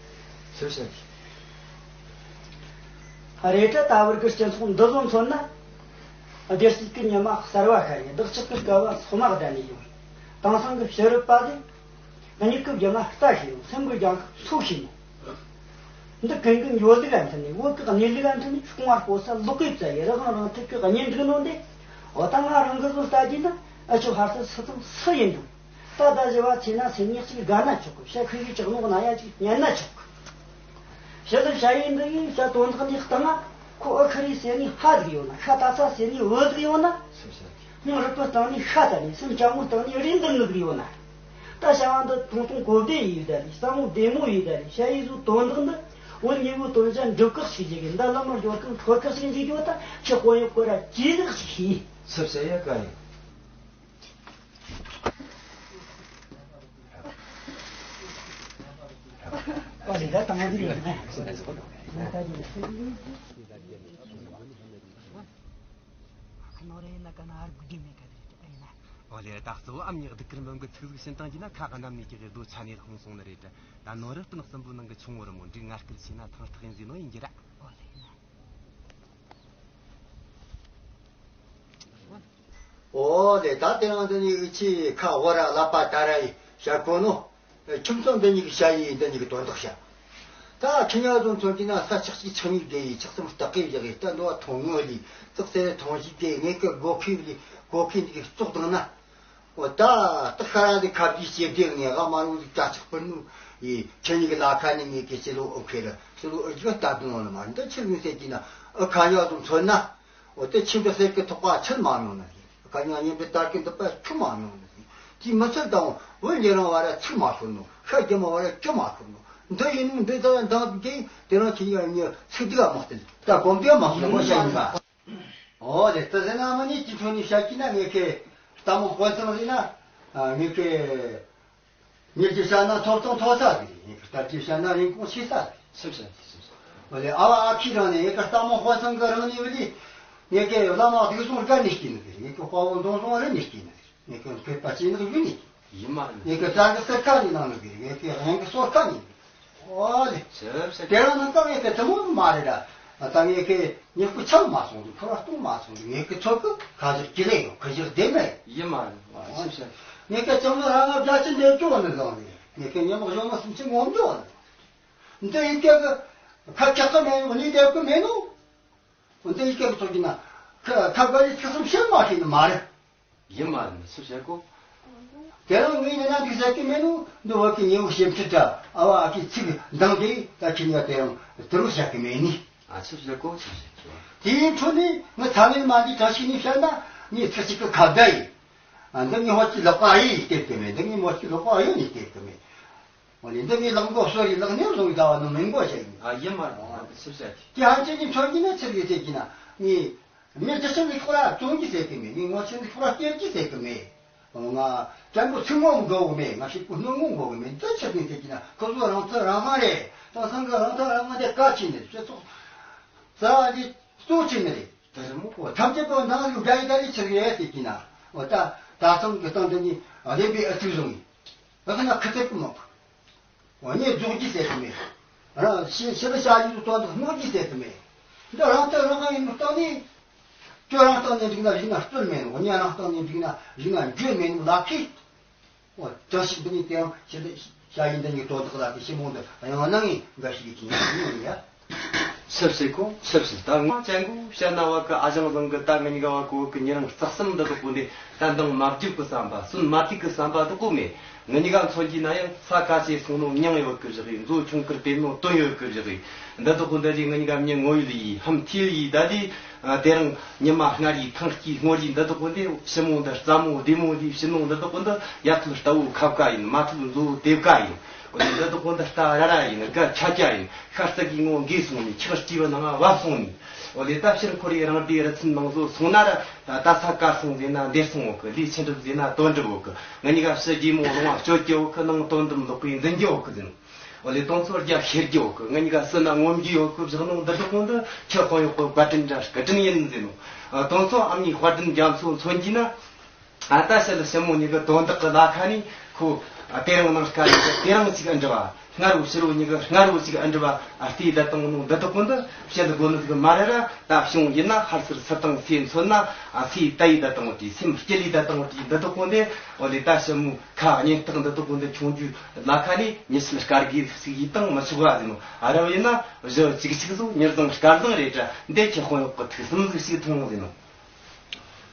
ཟེར་ཟེར་གྱི། རེད་དྲ་ད་བར་གི་སྤྱི་ཚོགས་འདི་ཚོ་མཚོན་ན། སྡེ་སྲིད་ཀྱི་ཉི་མ་གསར་བ་ཤར་ནས། བདག་ཅག་གི་སྐལ་བ་སོ་མ་བསྡད་ནས་ཡོང་། དེང་སང་གི་ཕྱི་རབས་པ་དེ། གཉིད་ཀྱི་རྒྱ་མ་རྟ་ཤེས་ནོ། སེམས་ཀྱི་རྒྱ་མཚོ་ཤེས་ནོ། འདི་གན་གི་འགྱོ་ལུགས་ཨ་མཐུན་ནས། བོད་ཀྱི་གནས་ལུགས་ཨ་མཐུན་ནས། སྐུ་ངལ་སྤོ་ས་ལོག་གི་བཙལ་ཡི་རི་དབང་རང་ཐུག་གི་གཉེན་སྒྲིག་ནོ་འདི། འོ་ད་ང་རང་གི་བཟོ་ལྟ་རྒྱུ་ན། ཨ་ཆོ་ཧར་སི་སི་ཚང་སུ་ཡིན་འདུག་ད་ད་བཞི་བ་ཚེ་ན་སེམས་ཉག་ཅིག་དགའ་ན་ཆོག་གི། བྱ་ཁུ་ཡི་ཅག་ནོག་ན་ཡ་ཅིག་ཉན་ན་ཆོག་གི། བྱ་ལ་བྱ་ཡིན་འདི་ཡིན་བྱ་དོན་དག་འདི་སྟེང་ང་ཁོ་ཨ་ཁ་རི་ཟེར་ནི་ཧ་ཟིག་ཡོད་ན། ཤ་ད་ཚ་ཟེར་ནི་བུ་ཟིག་ཡོད་ན། སེམས་ཤ་ཁི། སྙིང་རུས་པོ་སྟེང་ནི་ཤ་ད་ནི་སེམས་ཅ་མོ་སྟེང་ནི་རི་འདི་ནི་ཟིག་ཡོད་ན། ད་བྱ་བ་འདི་ཐུང་ཐུང་གོ་བདེ་ཡིན་ད་ནི་ས་མོ་བདེ་མོ་ཡིན་ད་ནི་བྱ་ཡི་ཟུ་དོན་དག་འདི་བོད་ཉེ་བོ་དོན་བྱ་འགྲུབ་ཁག་ཞིག་བྱེད་གི། འདི་ལ་མར་འབྱོར་ཁང་ཁྲོ་ཁག་ཞིག་འཇིག་རྒྱུ་ད་ཁྱི་དཔོན་ཡོད་ཀོ་ར་ཇི་ཟིག་ཞིག་ཤེས། སེམས་ཤ་ཡ་ཀ་ཡིན། ཨོ་ལེ་ད་དང་པོ་འདི་རེད། ཨོ་ལེ་ད་གཙོ་བོ་ཨམ་ཉི་སྡུག་ཀིར་འབུམ་གི་ཚིག་ཟིག་ཕྱིན་བཏང་རྒྱུ་ན་ཁ་གི་གནམ་ནས་ཀྱི་དགེ་རྡོ་ཆ་ནས་ལྷུང་སོང་ནི་རེད། ད་ནོར་རི་སྟོན་གསུམ་པོའི་ནང་གི་ཆུང་བོ་རི་མོ་འདི་ངར་སྐད་ཆེ་ན་ཐང་ཐག་ཡིན་ཟེར་ནོ་ཡིན་རྒྱུ་ར། ཨོ་ལེ། ཨོ་ལེ་ད་དེ་རིང་འདི་ནས་ཆེས་ཁ་དབོར་ར་ཀླད་པ་དར་ར་ཡི་བཤད་གོ་ནོ། ཁྱིམ་ཚང་འདི་གཉིས་ཀྱི་བྱ་ཡི་འདི་གཉིས་ཀྱི་དོན་དག་བཤད། ད་ཁྱི་ཉ་བཟོ་མཚོན་གྱི་ན་ས་ཆགས་གཅིག་ཆགས་གཉིས་བསྡད་ཡི་ཆགས་གསུམ་སྟག་གི་བཞག་ཡི་ད་འདོ་བ་ཐོང་ངོ་ལི་ཙག་སེ་ཐོང་ཞིག་བསྡད་ངེད་ཀྱི་སྒོ་ཁའི་ལི་སྒོ་ཁའི་འདི་གི་བཙོག་དང་ན། འོ་ད་སྟག་ཤ་ར་འདི་ཁ་བརྒྱུད་ཞེ་བདེ་ངས་ཨ་མ་རུ་འདི་ཀ་ཆག་པུར་ནུ་ཡི་ཁྱི་གཉིས་ཀྱི་ལ་ཁ་ནས་ངེད་ཀྱི་ཕྱི་ལོ་ཨོ་ཁེ་ར་ཕྱི་ལོ་ཨོ་རྒྱུ་ལྟ་དུང་ལ་མ་འདི་ཆི་ལུས་ཟེར་གྱི་ན་ཨ་ཁ་ཉ་བཟོ་མཚོན་ན། འོ་དེ་ཁྱིམ་དུ་གསེར་གྱི་ཐོག་པ་ཚུར་མ་མྱོང་ནི་རེད། དཀའ་ཉག་ཉིན་པའི་དར་གྱི་འདི་པ་ཁྱུ་མ་མྱོང་ནི་རེད། དེའི་མི་ཚུལ་དང་བོད་ཉེ་རང་བ་ར་ཚིག་མ་ཤོར་ནོ། ཤ་རྒྱ་མ་བ་ར་ཅོ་མ་ཤོར་ནོ། འདི་ཡིན་ནོ་འདི་ད་འདང་གི་དེ་རང་ཁྱི་ཉག་ཉི་ཚིག་སྡིག་མ་སྟེ་ད་གོམ་དེ་མ་ཤོར་ནོ་ཤ་ཡིན་པ། འོ་དེ་ལྟ་ཟེར་ན་མ་ནི་ཅི་ཐོན་ནི་ཤ་ཀི་ན་ངེད་ཀྱི་རྟ་མོ་དཔོན་ཚང་ཟེར་ན་ངེད་ཀྱི། ཉིད་ཀྱི་ཤ་ན་ཐོབ་ཐང་ཐོབ་ས་རེད། ཉིད་ཀྱི་རྟ་ཀྱི་ཤ་ན་རིན་གོང་ཆེ་ས་རེད། སེམས་ཤ་ཐི་སེམས་ཤ། འོ་ལེ་ཨ་བ་ཨ་ཁྱི་རང་ནས་ཉིད་ཀྱི་རྟ་མོ་དཔའ་ཚང་གི་རང་ནས་བུ་ལི། ཉིད་ཀྱི་བླ་མ་སྡིག་སོང་དགའ་ནས་སྐྱེས་ནི་རེད། ཉིད་ཀྱི་དཔའ་བོ་འདོང་སོང་རི་ནས་སྐྱེས་ནི་རེད། ཉིད་ཀྱི་མཁས་པ་ཅན་ནི་ཡུལ་ནས། ཡིན་མ་རེད། ཉིད་ཀྱི་རྩ་གི་སེར་ཁ་ནས་ནང་ནི་རེད། ཉིད་ཀྱི་དབྱིན་གི་སོར་ཁ་ནས། ཨོ་ལེ། ཟེར་ཟེར། དེ་རང་ནང་སྐབས་ངེད་ཀྱི་དེ་མོ་མ་རེད་ར། ད་ངེད་ཀྱི་ཉེ་སྐུ་ཆང་མ་སོང་དུས་ཁོ་ར་སྟོང་མ་སོང་དུས་ངེད་ཀྱི་ཚོད་ཀྱི་ཁ་ཟུར་གྱི་ལེ་ཡོད་ཁ་ཟུར་བདེ་མེད། ཡིན་མ་རེད། ཨོ་ཟེར་ཟེར། ངེད་ཀྱི་ཅང་ལ་རང་ང་བརྒྱ་ཆེན་འདེབས་སྐྱོ་བ་ནི་བཟང་རེད། ངེད་ཀྱི་ཉེ་མོ་གཞོན་མོ་སུམ་ཅུ་ངོམ་འགྱོ་བ་ནི། འདི་ཡི་སྐད་ཀྱི་ཁ་ཁྱག་ཀ་མེད་ནོ་གཉིས་འདེབས་ཀྱི་མེད་ནོ། འདི་ཡི་སྐད་ཀྱི་ཚོད་ཀྱི་ན་ཁ་ཁ་དགའ་ཡི་ཚིག་གསུམ་བཤད་མ་ཤེས་ནི་མ་རེད། ཡིན་མ་རེད། སུ་བཤད་གོ། དེ་རིང་ངས་ཉན་ན་འདུག་ཟེར་གི་མེད་ནོ། འདི་བོད་ཀྱི་ཉེ་བོ་ཞིབ་ཁྲིད་དྲ་ཨ་བ་ཨ་ཁུའི་ཚིག་འདང་དེ་ད་ཁྱེད་ཉ་དེ་རིང་དུ་རུ་བཤད་གི་མེད་ནི། ཨ་སུ་བཤད་གོ། སུ་བཤད་གོ། དེའི་འཕྲོ་ནས་ངས་ཚ་ནས་མ་འདི་གྲངས་ཤིག་ནས་བཤད་ན་ངས་ཚིག་གཅིག་གི་ཁ་བརྡ་ཡིན། ཨ་འདི་ངས་ཧོ་ཅི་ལོག་པ་ཡིན་སྟེར་གི་མེད། འདི་ངས་མོ་ཅི་ལོག་པ་ཡིན་ནས་སྟེར་གི་མེད། འོ་ནི་འདི་ངས་ལག་མགོ་གསོ་རི་ལག་ནས་བཟུང་ད་བ་ནི་མི་མགོ་བྱས་ཡིན། ཨ་ཡིན་མ་རེད། སུ་བཤད་གི། དེ་ཧ་ཅང་གི་འཕྲོ་འདི་ནས་ཚིག་གི་ཟེར་གི་ན་ངས། མི་རྒྱུ་ཆེན་གྱི་ཁོ་ར་བཙོང་རྒྱུ་ཟེར་གི་མེད། མི་ངོ་ཆེན་གྱི་ཁོ་ར་སྟེར་རྒྱུ་ཟེར་གི་མེད། ང་བཙན་པོ་ཚིག་ངོ་འགོ་གི་མེད། ང་ཤི་ཀུ་སྣོད་ངོ་འགོ་གི་མེད། འདི་ཆི་ཟིག་ཟེར་གྱི་ན་ཁོ་ཚོ་རང་ཚོད་རང་ཧང་རེད། དེང་སང་གི་རང་ཐག་རང་དབང་དེ་གལ་ཆེ་ནི་སྤྱི་ཚོགས་རྩ་བ་འདི་གཙོ་ཆེ་ནི་རེད། དེ་རེད་མོ། འོ་ཐམས་ཅད་པོ་ནང་ལུག་རྒྱ་ཡི་ད་རེད་ཆི་རེད་ཟེར་གྱི་ན། འོ་ད་ད་ཚང་གི་སྟེང་དེ་ནི་བདེན་པའི་ཨ་ཚིག་བཟུང་ཡིན། ད་ཚང་ན་ཁི་ཚེ་ཀུ་མ་ཕུ། འོ་ངས་རྫོགས་རྒྱུ་ཟེར་གི་མེད། རང་ཕྱི་ཕྱི་ལ་བྱ་ཡུལ་དུ་དོན་དུ་སྣོད་རྒྱུ་ཟེར་གི་མེད། འདི་རང་སྟོབས་རང་དབང་ཡིན་པའི་སྟེང་ནས། ཁྱོད་རང་སྟེང་ནས་འགྲིག་ན་རིག་ན་རྩོལ་མེད་ནོ། ངས་རང་སྟེང་ནས་འགྲིག་ན་རིག་ན་འགྱོད་མེད་ནོ་ལག་གིས། འོ་བཀྲ་ཤིས་འདི་ནས་དེ་ཡང་ཕྱི་ལ་བྱ་ཡུལ་འདི་ཉིད་དོན་དག་ལ་དེ་ཕྱི་མོ་འདི་ཡང་ན་ངས་འགའ་ཞིག་གི་ཁྱིམ་ཡོང་ཡ། ཆབ་སྲིད་གོ། ཆབ་སྲིད་ད་ངོ་ཅན་གོ་བཤད་ན་བ་གི་ཨ་ཞང་བཟང་གི་ད་ང་གཉིས་ཀ་བ་གོ་གི་ཉེ་རིང་རྩ་གསུམ་འདི་དག་གོ་ནས་ད་འདང་མ་བརྒྱབ་གི་བསམ་པ་སུན་མ་ཐིག་གི་བསམ་པ་དག་གོ་མེད། ང་གཉིས་ཀ་མཚོན་གྱི་ན་ཡང་ས་ཁ་ཆེ་སོང་ནོ་མྱང་ཡོད་གི་བཞག་ཡིན། མཛོ་ཆུང་ཁུར་བལྟས་ནོ་དོན་ཡོད་གི་བཞག་ཡིན། འདི་དག་གོ་འདི་རེད། ང་གཉིས་ཀ་མྱི་ངོ་ཡོད་ཡིས་ཧམ་ཐིལ་ཡིས་ད་དེ་དེ་རིང་ཉི་མ་སྔར་ཡིས་ཐང་སྐྱིས་སྔོ་ཡིས་འདི་དག་གོ་འདི་ཞི་མོ་འདི་རྩ་མོ་བདེ་མོ་འདི་ཕྱི་ནང་འདི་དག་གོ་འདི་ཡ་ཐུལ་ལྟ་བུ་ཁབ་ཀ་ཡིན། མ་ཐུལ་མཛོ་དེབ་ཀ་ཡིན། འོ་ལེ་འདི་དག་གོ་འདི་རྟ་ར་ར་ཡིན། དགའ་ཆ་ཆ་ཡིན། ཤ་རྩི་གི་ངོ་འགས་སོང་ནས་ཁྱི་སྐྱིས་བ་ནང་བབ་སོང་ནས། འོ་ལེ་ད་ཕྱིར་འཁོར་ཡི་རང་སྡེའི་རི་ཚན་ནང་བཟོ་སོང་ན་ར་ད་ས་དཀར་སོང་ཟེར་ན་འདེར་སོང་འོག་གི། ལས་ཆེན་འགྲུབ་ཟེར་ན་དོན་འགྲུབ་འོག་གི། ང་གཉིས་ཀ་ཕྱི་རྗེས་མོ་ལོང་བ་སྤྱོད་ཀྱི་འོག་གི། ནང་དོན་དུ་ལོག་གི་འཛིན་རྒྱུ་འོག་གི་ཟིན། འོ་ལེ་དོན་ཚོ་རྒྱ་ཤེར་རྒྱུ་འོག་གི། ང་གཉིས་ཀ་སྲིད་ན་ངོམ་རྒྱུ་འོག་གི་བཞག་ནོ་འདི་དག་གོ་འདི་ཁྱི་དཔོན་གཡོག་གི་བཀའ་དྲིན་འདྲ་སྐུ་དྲིན་ཡིན་ཟེར་ནོ། དོན་ཚོ་ཨ་མའི་དཔའ་དྲིན་རྒྱ་མཚོ་མཚོན་གྱི་ན། ཨ་ད་ཕྱི་ལ་ཞི་མོ་གཉིས་ཀྱི་དོན་དག་གི་ལ་ཁ་ནས་ཁོ་དེ་རིང་ནང་དཀའ་ལས་དེ་རིང་ཅིག་ཨ་འདྲ་བ། སྔར་བོ་ཕྱི་རོ་གཉིས་ཀྱི་སྔར་བོ་ཅིག་ཨ་འདྲ་བ། ཨ་ལྟོས་ད་དང་ནོ་འདི་དག་གོ་འདི་བཤད་དགོ་ནི་ཟིག་མ་རེད་ར། ད་བྱུང་ཡིན་ན་ཧར་སིར་སི་དང་སེ་མཚོན་ན་ཨ་སེ་ད་ཡི་ད་དང་བོ་དེ་སེམས་སྐྱིད་ལི་ད་དང་བོ་དེ་འདི་དག་གོ་འདི། འོ་ལེ་ད་ཞི་མོ་ཁ་གཉེན་རྟགས་འདི་དག་གོ་འདི་ཆུང་རྒྱུ་ལ་ཁ་ནས་མྱི་ཕྱིར་དཀར་གི་ཟིག་ཡིད་དང་མི་ཆོག་ག་ཟིན་ནོ། ཨ་རབ་ཡིན་ན་བཞི་གཅིག་གཅིག་བཟོ་མྱི་བཟང་དཀར་བཟང་རེད་དྲ། འདི་ཁྱི་དཔོན་གཡོག་གི་ཐུགས་སེམས་ཟིག་ཞིག་ཐོང་ཟིན་ནོ།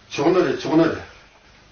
ཆོག་ནི་རེད། ཆོག་ནི་རེད།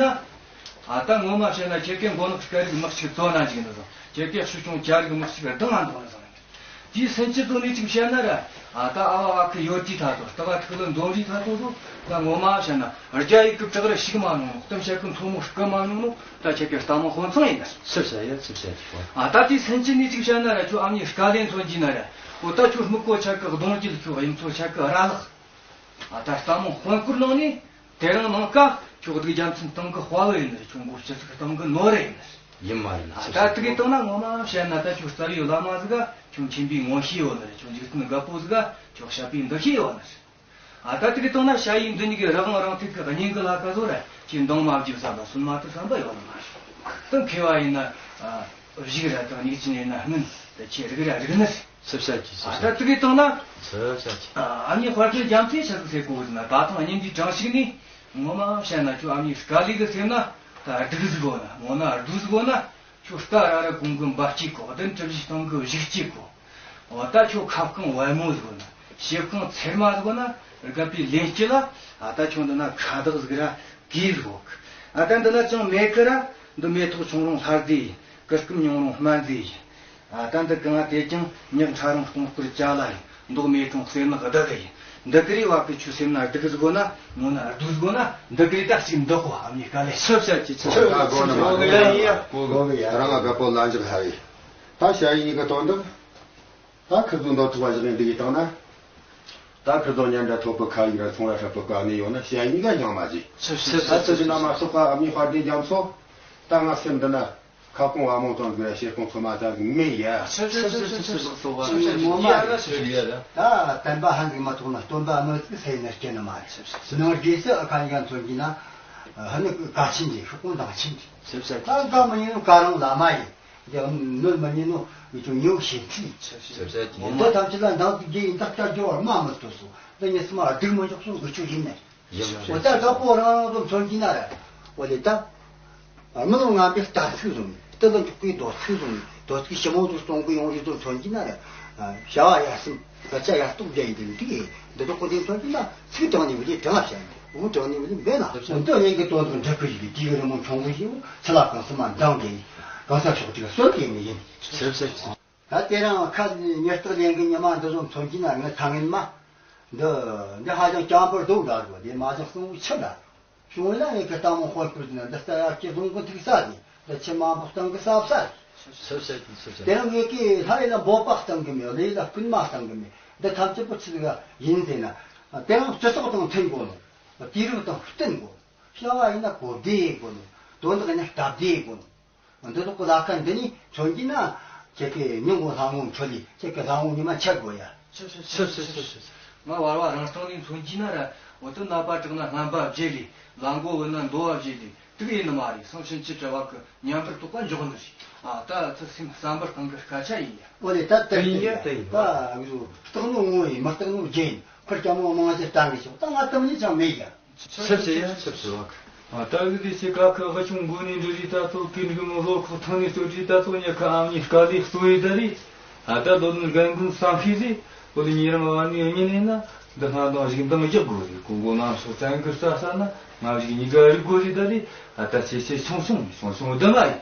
ན། ཨ་ད་ངོ་མ་བཤད་ན་ཁྱེད་ཀའི་མགོ་ནག་སྐད་རིགས་དམག་ཅིག་བཙོ་ན་ཅིག་འདུག་དང་། ཁྱེད་ཀའི་ཤུ་ཆུང་སྐྱ་རིགས་དམག་ཅིག་ལྡང་ང་འདུག་ན་བཟང་། དེའི་སེམས་ཅན་ཚོ་ནས་ཅིག་བཤད་ན་ར། ཨ་ད་ཨ་བ་ཨ་ཁུ་ཡོད་དུས་ཐ་ཐོ་སྟག་ཨ་ཐུག་ལ་འཛོམས་རིས་ཐ་ཐོ་ཚོ། ད་ངོ་མ་བཤད་ན་རྒྱ་ཡིག་གི་བྲག་རི་ཞིག་མ་མྱོང་ནོ། གཏམ་བཤད་གི་མཚོ་མོ་སྐུ་མ་མྱོང་ནོ། ད་ཁྱེད་ཀའི་རྟ་མོ་དཔོན་ཚང་ཡིན་ན། སུ་བཤད་ཡ་སུ་བཤད་ཀྱི་ཨ་ད་དེའི་སེམས་ཅན་ནས་ཅིག་བཤད་ན་ར། ཁྱོད་ཨ་མྱེས་དཀའ་ལས་མཚོན་གྱི་ན་ར། འོ་ད་ཁྱོད་སྨུག་པོ་ཆ་གི་གདོང་རྒྱུད། ཁྱོད་གཡུ་མཚོ་ཆ་གི་ར་ལག་ཨ་ད་རྟ་མོ་དཔོན་སྐོར་ནང་ནས། དེ་རིང་ནངས་ཀ་ཁྱོད་སྡུག་རྒྱ་མཚན་སྟེང་གི་དཔའ་བོ་ཡིན་ནི་རེད། ཁྱོད་མགོ་སྤྱི་ཚོགས་སྟེང་གི་ནོར་རེད་ཡིན་ནི་རེད། ཡིན་མ་རེད་ན། ཨ་ད་དེ་གི་སྟེང་ན་ངོ་མ་བཤད་ན། ད་ཁྱོད་རྩ་བའི་བླ་མ་ཟིག་ག་ཁྱོད་མཁྱེན་པའི་ངོ་ཤེས་ཡོད་ནི་རེད། ཁྱོད་འཇིག་རྟེན་དགའ་པོ་ཟིག་ག་ཁྱོད་བཤད་པའི་འདུ་ཤེས་ཡོད་ནི་རེད། ཨ་ད་དེ་གི་སྟེང་ན་ཞ་ཡིས་འདི་གཉིས་ཀྱི་རང་དབང་རང་ཐུགས་ཀྱི་གཉེན་གྱི་ལྷ་ཁ་ཚོ་ར། ཁྱེད་འདང་མ་བརྒྱབ་བསམ་པ་སུན་མ་ཐུབ་བསམ་པ་ཡོད་ནི་མ་རེད། ད་མཁས་པ་ཡིན་ན། ཨ་གཞུག་ར་དང་ཉིག་ཅན་ཡིན་ན་སྔོན་དུ་ཁྱེད་རིག་ར་རིག་ནི་རེད། སུ་བཤད་ཀྱི་སུ་ཨ་ད་བཤད་དེ་གི་སྟེང་ན། སུ་བཤད་ཀྱི་ཨ་ཨ་མྱེས་དཔལ་ལྡན་རྒྱ་མཚོས་ཆི་ཟིག་ཟེར་གོ་ཟེར་ན། ད་ཐེངས་གཉེན་འདི་དྲང་ཞིག་ནས། ངོ་མ་བཤད་ན་ཁྱོད་ཨ་མྱེས་དཀའ་ལས་གི་སེམས་ན་ད་སྡུག་ཟིག་གོ་ན། ངོ་ན་སྡུག་ཟིག་གོ་ན། ཁྱོད་རྟ་ར་ར་གོང་གི་འབའ་གཅིག་གོ། གདན་གྲུ་བཞི་སྟེང་གི་བཞུགས་གཅིག་གོ། འོ་ད་ཁྱོད་ཁ་སྐོང་བལ་མོ་ཟིག་གོ་ན། ཞེ་སྐོང་ཚེར་མ་ཟིག་གོ་ན། རྒད་པོའི་ལན་སྐྱེ་ལ། ཨ་ད་ཁྱོད་འདི་ན་ཁ་བདག་ཟིག་ར་གིས་ཟིག་གོ་གི། ཨ་ད་འདི་ན་ཅང་མེད་གི་ར། འདི་མེ་ཏོག་ཆུང་རུང་ལྷ་རྫས་ཡིན། གུར་ཀུམ་ཉུང་རུང་སྨན་རྫས་ཡིན། ཨ་ད་འདི་གང་དེ་ཀྱང་ཉག་ཕྲ་རུང་སྟོང་སྐོར་ཅ་ལ་ཡིན། མདོག་མེ་ཀྲོང་གསེར་ནག་ཟླ་གི་ཡིན། འདི་གི་རེ་བ་གི་ཆུ་སེམས་ན་སྡུག་གི་ཟིག་གོ་ན། ངོ་ན་སྡུག་ཟིག་གོ་ན། འདི་གི་རེ་ད་ཅིག་འདི་གོ་ཨ་མྱེས་དཀའ་ལས། ཆུ་བཤད་ཀྱི་ཆུ་ཆུ་ད་གོ་ན་མ་གོ་གི་ཡ་ཡ། གོ་གི་ཡ། རང་ང་དགའ་པོ་ལ་འཇག་ཧ་ཡི། ད་ཞ་ཡི་གི་དོན་དག་ད་ཁི་ཚོ་འདོད་ཐུབ་པ་ཞིག་ཡིན་འདི་ཡི་སྟེང་ན། ད་ཁི་ཚོ་ཉན་འདྲ་ཐོབ་པའི་ཁ་ཡིག་ར་ཚོང་ར་ཧྲ་པོ་ག་ནས་ཡོང་ན་ཞ་ཡི་ག་སྙིང་མ་བརྗེད། ཆུ་ཆུ་ཆུ་ད་ཆུ་ཆུ་ན་མ་སོགས་པ་ཨ་མྱེས་དཔལ་ལྡན་རྒྱ་མཚོ། ད་ང་སེམས་འདི་ན། ཁ་སྐོང་བ་མོ་དང་གི་ར་ཞེ་སྐོང་ཚོ་མ་ད་མེད་ཡ། ཆུ་ཆུ་ཆུ་ཆུ་ཆུ་ཆུ་ཆུ་ཆུ། ངོ་མ་ཡ་ན་ཆུ་ཡ་ད། ད་བསྟན་པ་ཧན་གི་མ་ཐོག་ན་སྟོན་པ་མི་ཚིག་སེ་ནས་སྐྱེ་ནི་མ་རེད། ཆུ་ཆུ་ཆུ། ནང་རྒྱས་སུ་ཨ་ཁ་ཡ་མཚོན་གྱི་ན། ཧ་ནི་ཀ་ཆེན་གྱི་ཤོག་གོང་དང་ཆེན་གྱི། ཆུ་ཆུ་ཆུ། ད་ཀ་མི་ཉན་ནོ་ཀ་རང་བླ་མ་ཡིན། དེ་ནོར་མི་ཉན་ནོ་ཡུལ་ཆུང་ཉེའུ་ཞེ་ཚིག་ཆུ་ཆུ་ཆུ། འདི་ཐམས་ཅད་ལ་འདང་དུ་རྒྱས་ཡིན། ད་སྐྱ་སྦྱོར་བར་མ་མི་ལྟོས་སོ། འདི་ཉིད་སུ་མ་སྡུག་མི་འཇོག་སོ་འུ་ཆུ་ཡིན་ནས། ཡིན་ཡིན། འོ་ད་དགའ་པོ་རང་རང་ཚོ་མཚོན་གྱི་ན་ར། འོ་ལེ་ད། མི་ལོ་ངན་པའི་རྟ་ཚིག་བཟུང་ནས། རྟ་ལ་འཇུག་པའི་རྡོ་ཚིག་བཟུང་ནས། རྡོ་ཚིག་ཞིབ་མོ་དུ་གཏོང་གི་ཡོང་རྒྱུ་ཚོ་མཚོན་གྱི་ན་ར། བྱ་བ་ཡ་སེམས། སྐད་ཆ་ཡག་ཏོག་བརྒྱབ་ཡིན་དེ་འདི་འདི་ལྟོ་གོ་དེ་མཚོན་གྱི་ན་ཚིག་དྲང་ནས་བུ་དེ་དྲང་བྱ་ཡིན། འུ་དྲང་ནས་བུ་དེ་འབད་ན་འདི་ལས་ཀྱི་དོན་དུ་འགྲིག་གི་ཡིན། དེ་གི་རི་མོ་ཆུང་ངུ་ཞིག་ཕྱི་ལ་གང་སུ་མ་འདང་གི་ཡིན། གང་ས་ཕྱོགས་གཅིག་གསོད་གི་ཡིན། ཟེར་ཟེར་གྱིས། ད་དེ་རིང་ཁ་ཉེ་སྟག་ལེན་གི་ཉི་མ་འདི་ཚོ་མཚོན་གྱི་ན་ངས་ཐང་ངན་མ། འདི་འདི་ཧ་ཅང་སྤྱང་པོར་སྡུག་འདྲ་རྒོ་དེ་མ་ཅང་སྲུང་བོ་ཆི་འདྲ། བྱུང་ན་ངེད་ཀྱི་སྟག་མོ་དཔོན་སྐུར་ནས་འདི་ལྟ་ཡག་གི་རྫོང་གི་ཐུག་ས་ནས་འདི་ཆུ་མང་པོ་སྟེང་གི་ས་ས་རེད། ཟེར་ཟེར་གྱིས་ཟེར་ཟེར། དེ་རིང་ངེད་ཀྱིས་ལྷ་ཡི་ལ་འབོད་པ་སྟེང་གི་མེད། ལས་ལ་སྐུལ་མ་སྟེང་གི་མེད། འདི་ཐམས་ཅད་པོ་ཆི་ཟིག་ཡིན་ཟེར་ན། དེ་རིང་སྤྱི་ཚོགས་དང་མཐུན་དགོས་ནོ། དུས་རབས་དང་བསྟུན་དགོས། བྱ་བ་ཡིན་ན་གོ་བདེ་དགོས་ནོ། དོན་དག་ཡིན་ན་སྟབས་བདེ་དགོས་ནོ། འདི་དག་གི་ལ་ཁ་འདི་ནས་མཚོན་གྱི་ན། ཁྱེད་ཀྱི་ཉིན་གུང་ལྷ་ངོ་འཕྲོད་ལས་ཁྱེད་ཀྱི་ལྷ་ངོ་ཉི་མ་ཆད་དགོས་ཡ། ཆུ་ཆུ་ཆུ་ཆུ་ཆུ་ཆུ། ང་བར་བ་རང་སྟེང་ནས་མཚོན་གྱི་ན་ར། འོ་དེ་ནད་པ་དྲག་ན་རྔན་པ་བརྗེ་ལས། ལ་མགོ་བུད་ན་འདོ་བ་བརྗེ་ལས། དུག་ཡིན་ནི་མ་རེད། སང་ཕྱིན་ཆད་བྲལ་བ་གི་མཉམ་པར་རྟོགས་པ་འཇོག་ནི་རེད། ཨ་ད་ཚུལ་སེམས་བསམ་པར་གཏོང་གི་སྐད་ཆ་ཡིན་ཡ། འོ་ལེ་ད་དེ་ཡིན་ཡ་དེ་ཡིན་ད་ངུ་རྟག་ནོ་ངོ་ཡིན་མི་རྟག་ནོ་རྒྱན་ཡིན། ཁུར་སྐྱ་མོ་མང་ཆེ་བཏང་གི་ཆོག་ད་ང་དེ་མོ་ནི་ཅང་མེད་ཡ། ཆབ་ཆེ་ཡ་ཆབ་ཆེ་བ། ད་གི་དེ་ཆེ་ཀ་ཁ་ཧ་ཆུང་མགོ་ནས་འབྲི་རི་ད་ཚོ་ཀི་འགྲིག་མོ་ལོ་ཁོ་ཐང་ནས་སྟོད་རི་ད་ཚོ་ཉི་ཁ་ཨམ་ཉི་དཀའ་ལས་གཙོ་ཡི་ད་རི། ཨ་ད་ལོ་ནི་རྒན་རྒོན་བསམ་ཤེས་ཟི། འོ་ལི་ཉི་རང་བ་ནི་ཉི་ནས་ན་འདི་སྔ་དང་ཞིག་འདང་རྒྱག་དགོས་རི། ཀོ་མགོ་ནང་སོ་བཙན་གི་རྩ་ས་ན་ང་ཞིག་ཉི་ག་རི་དགོས་རི་ད་རི། ཨ་ད་ཆེ་ཆེ་ཆུང་ཆུང་ཆུང་ཆུང་འདི་ང་ཡི།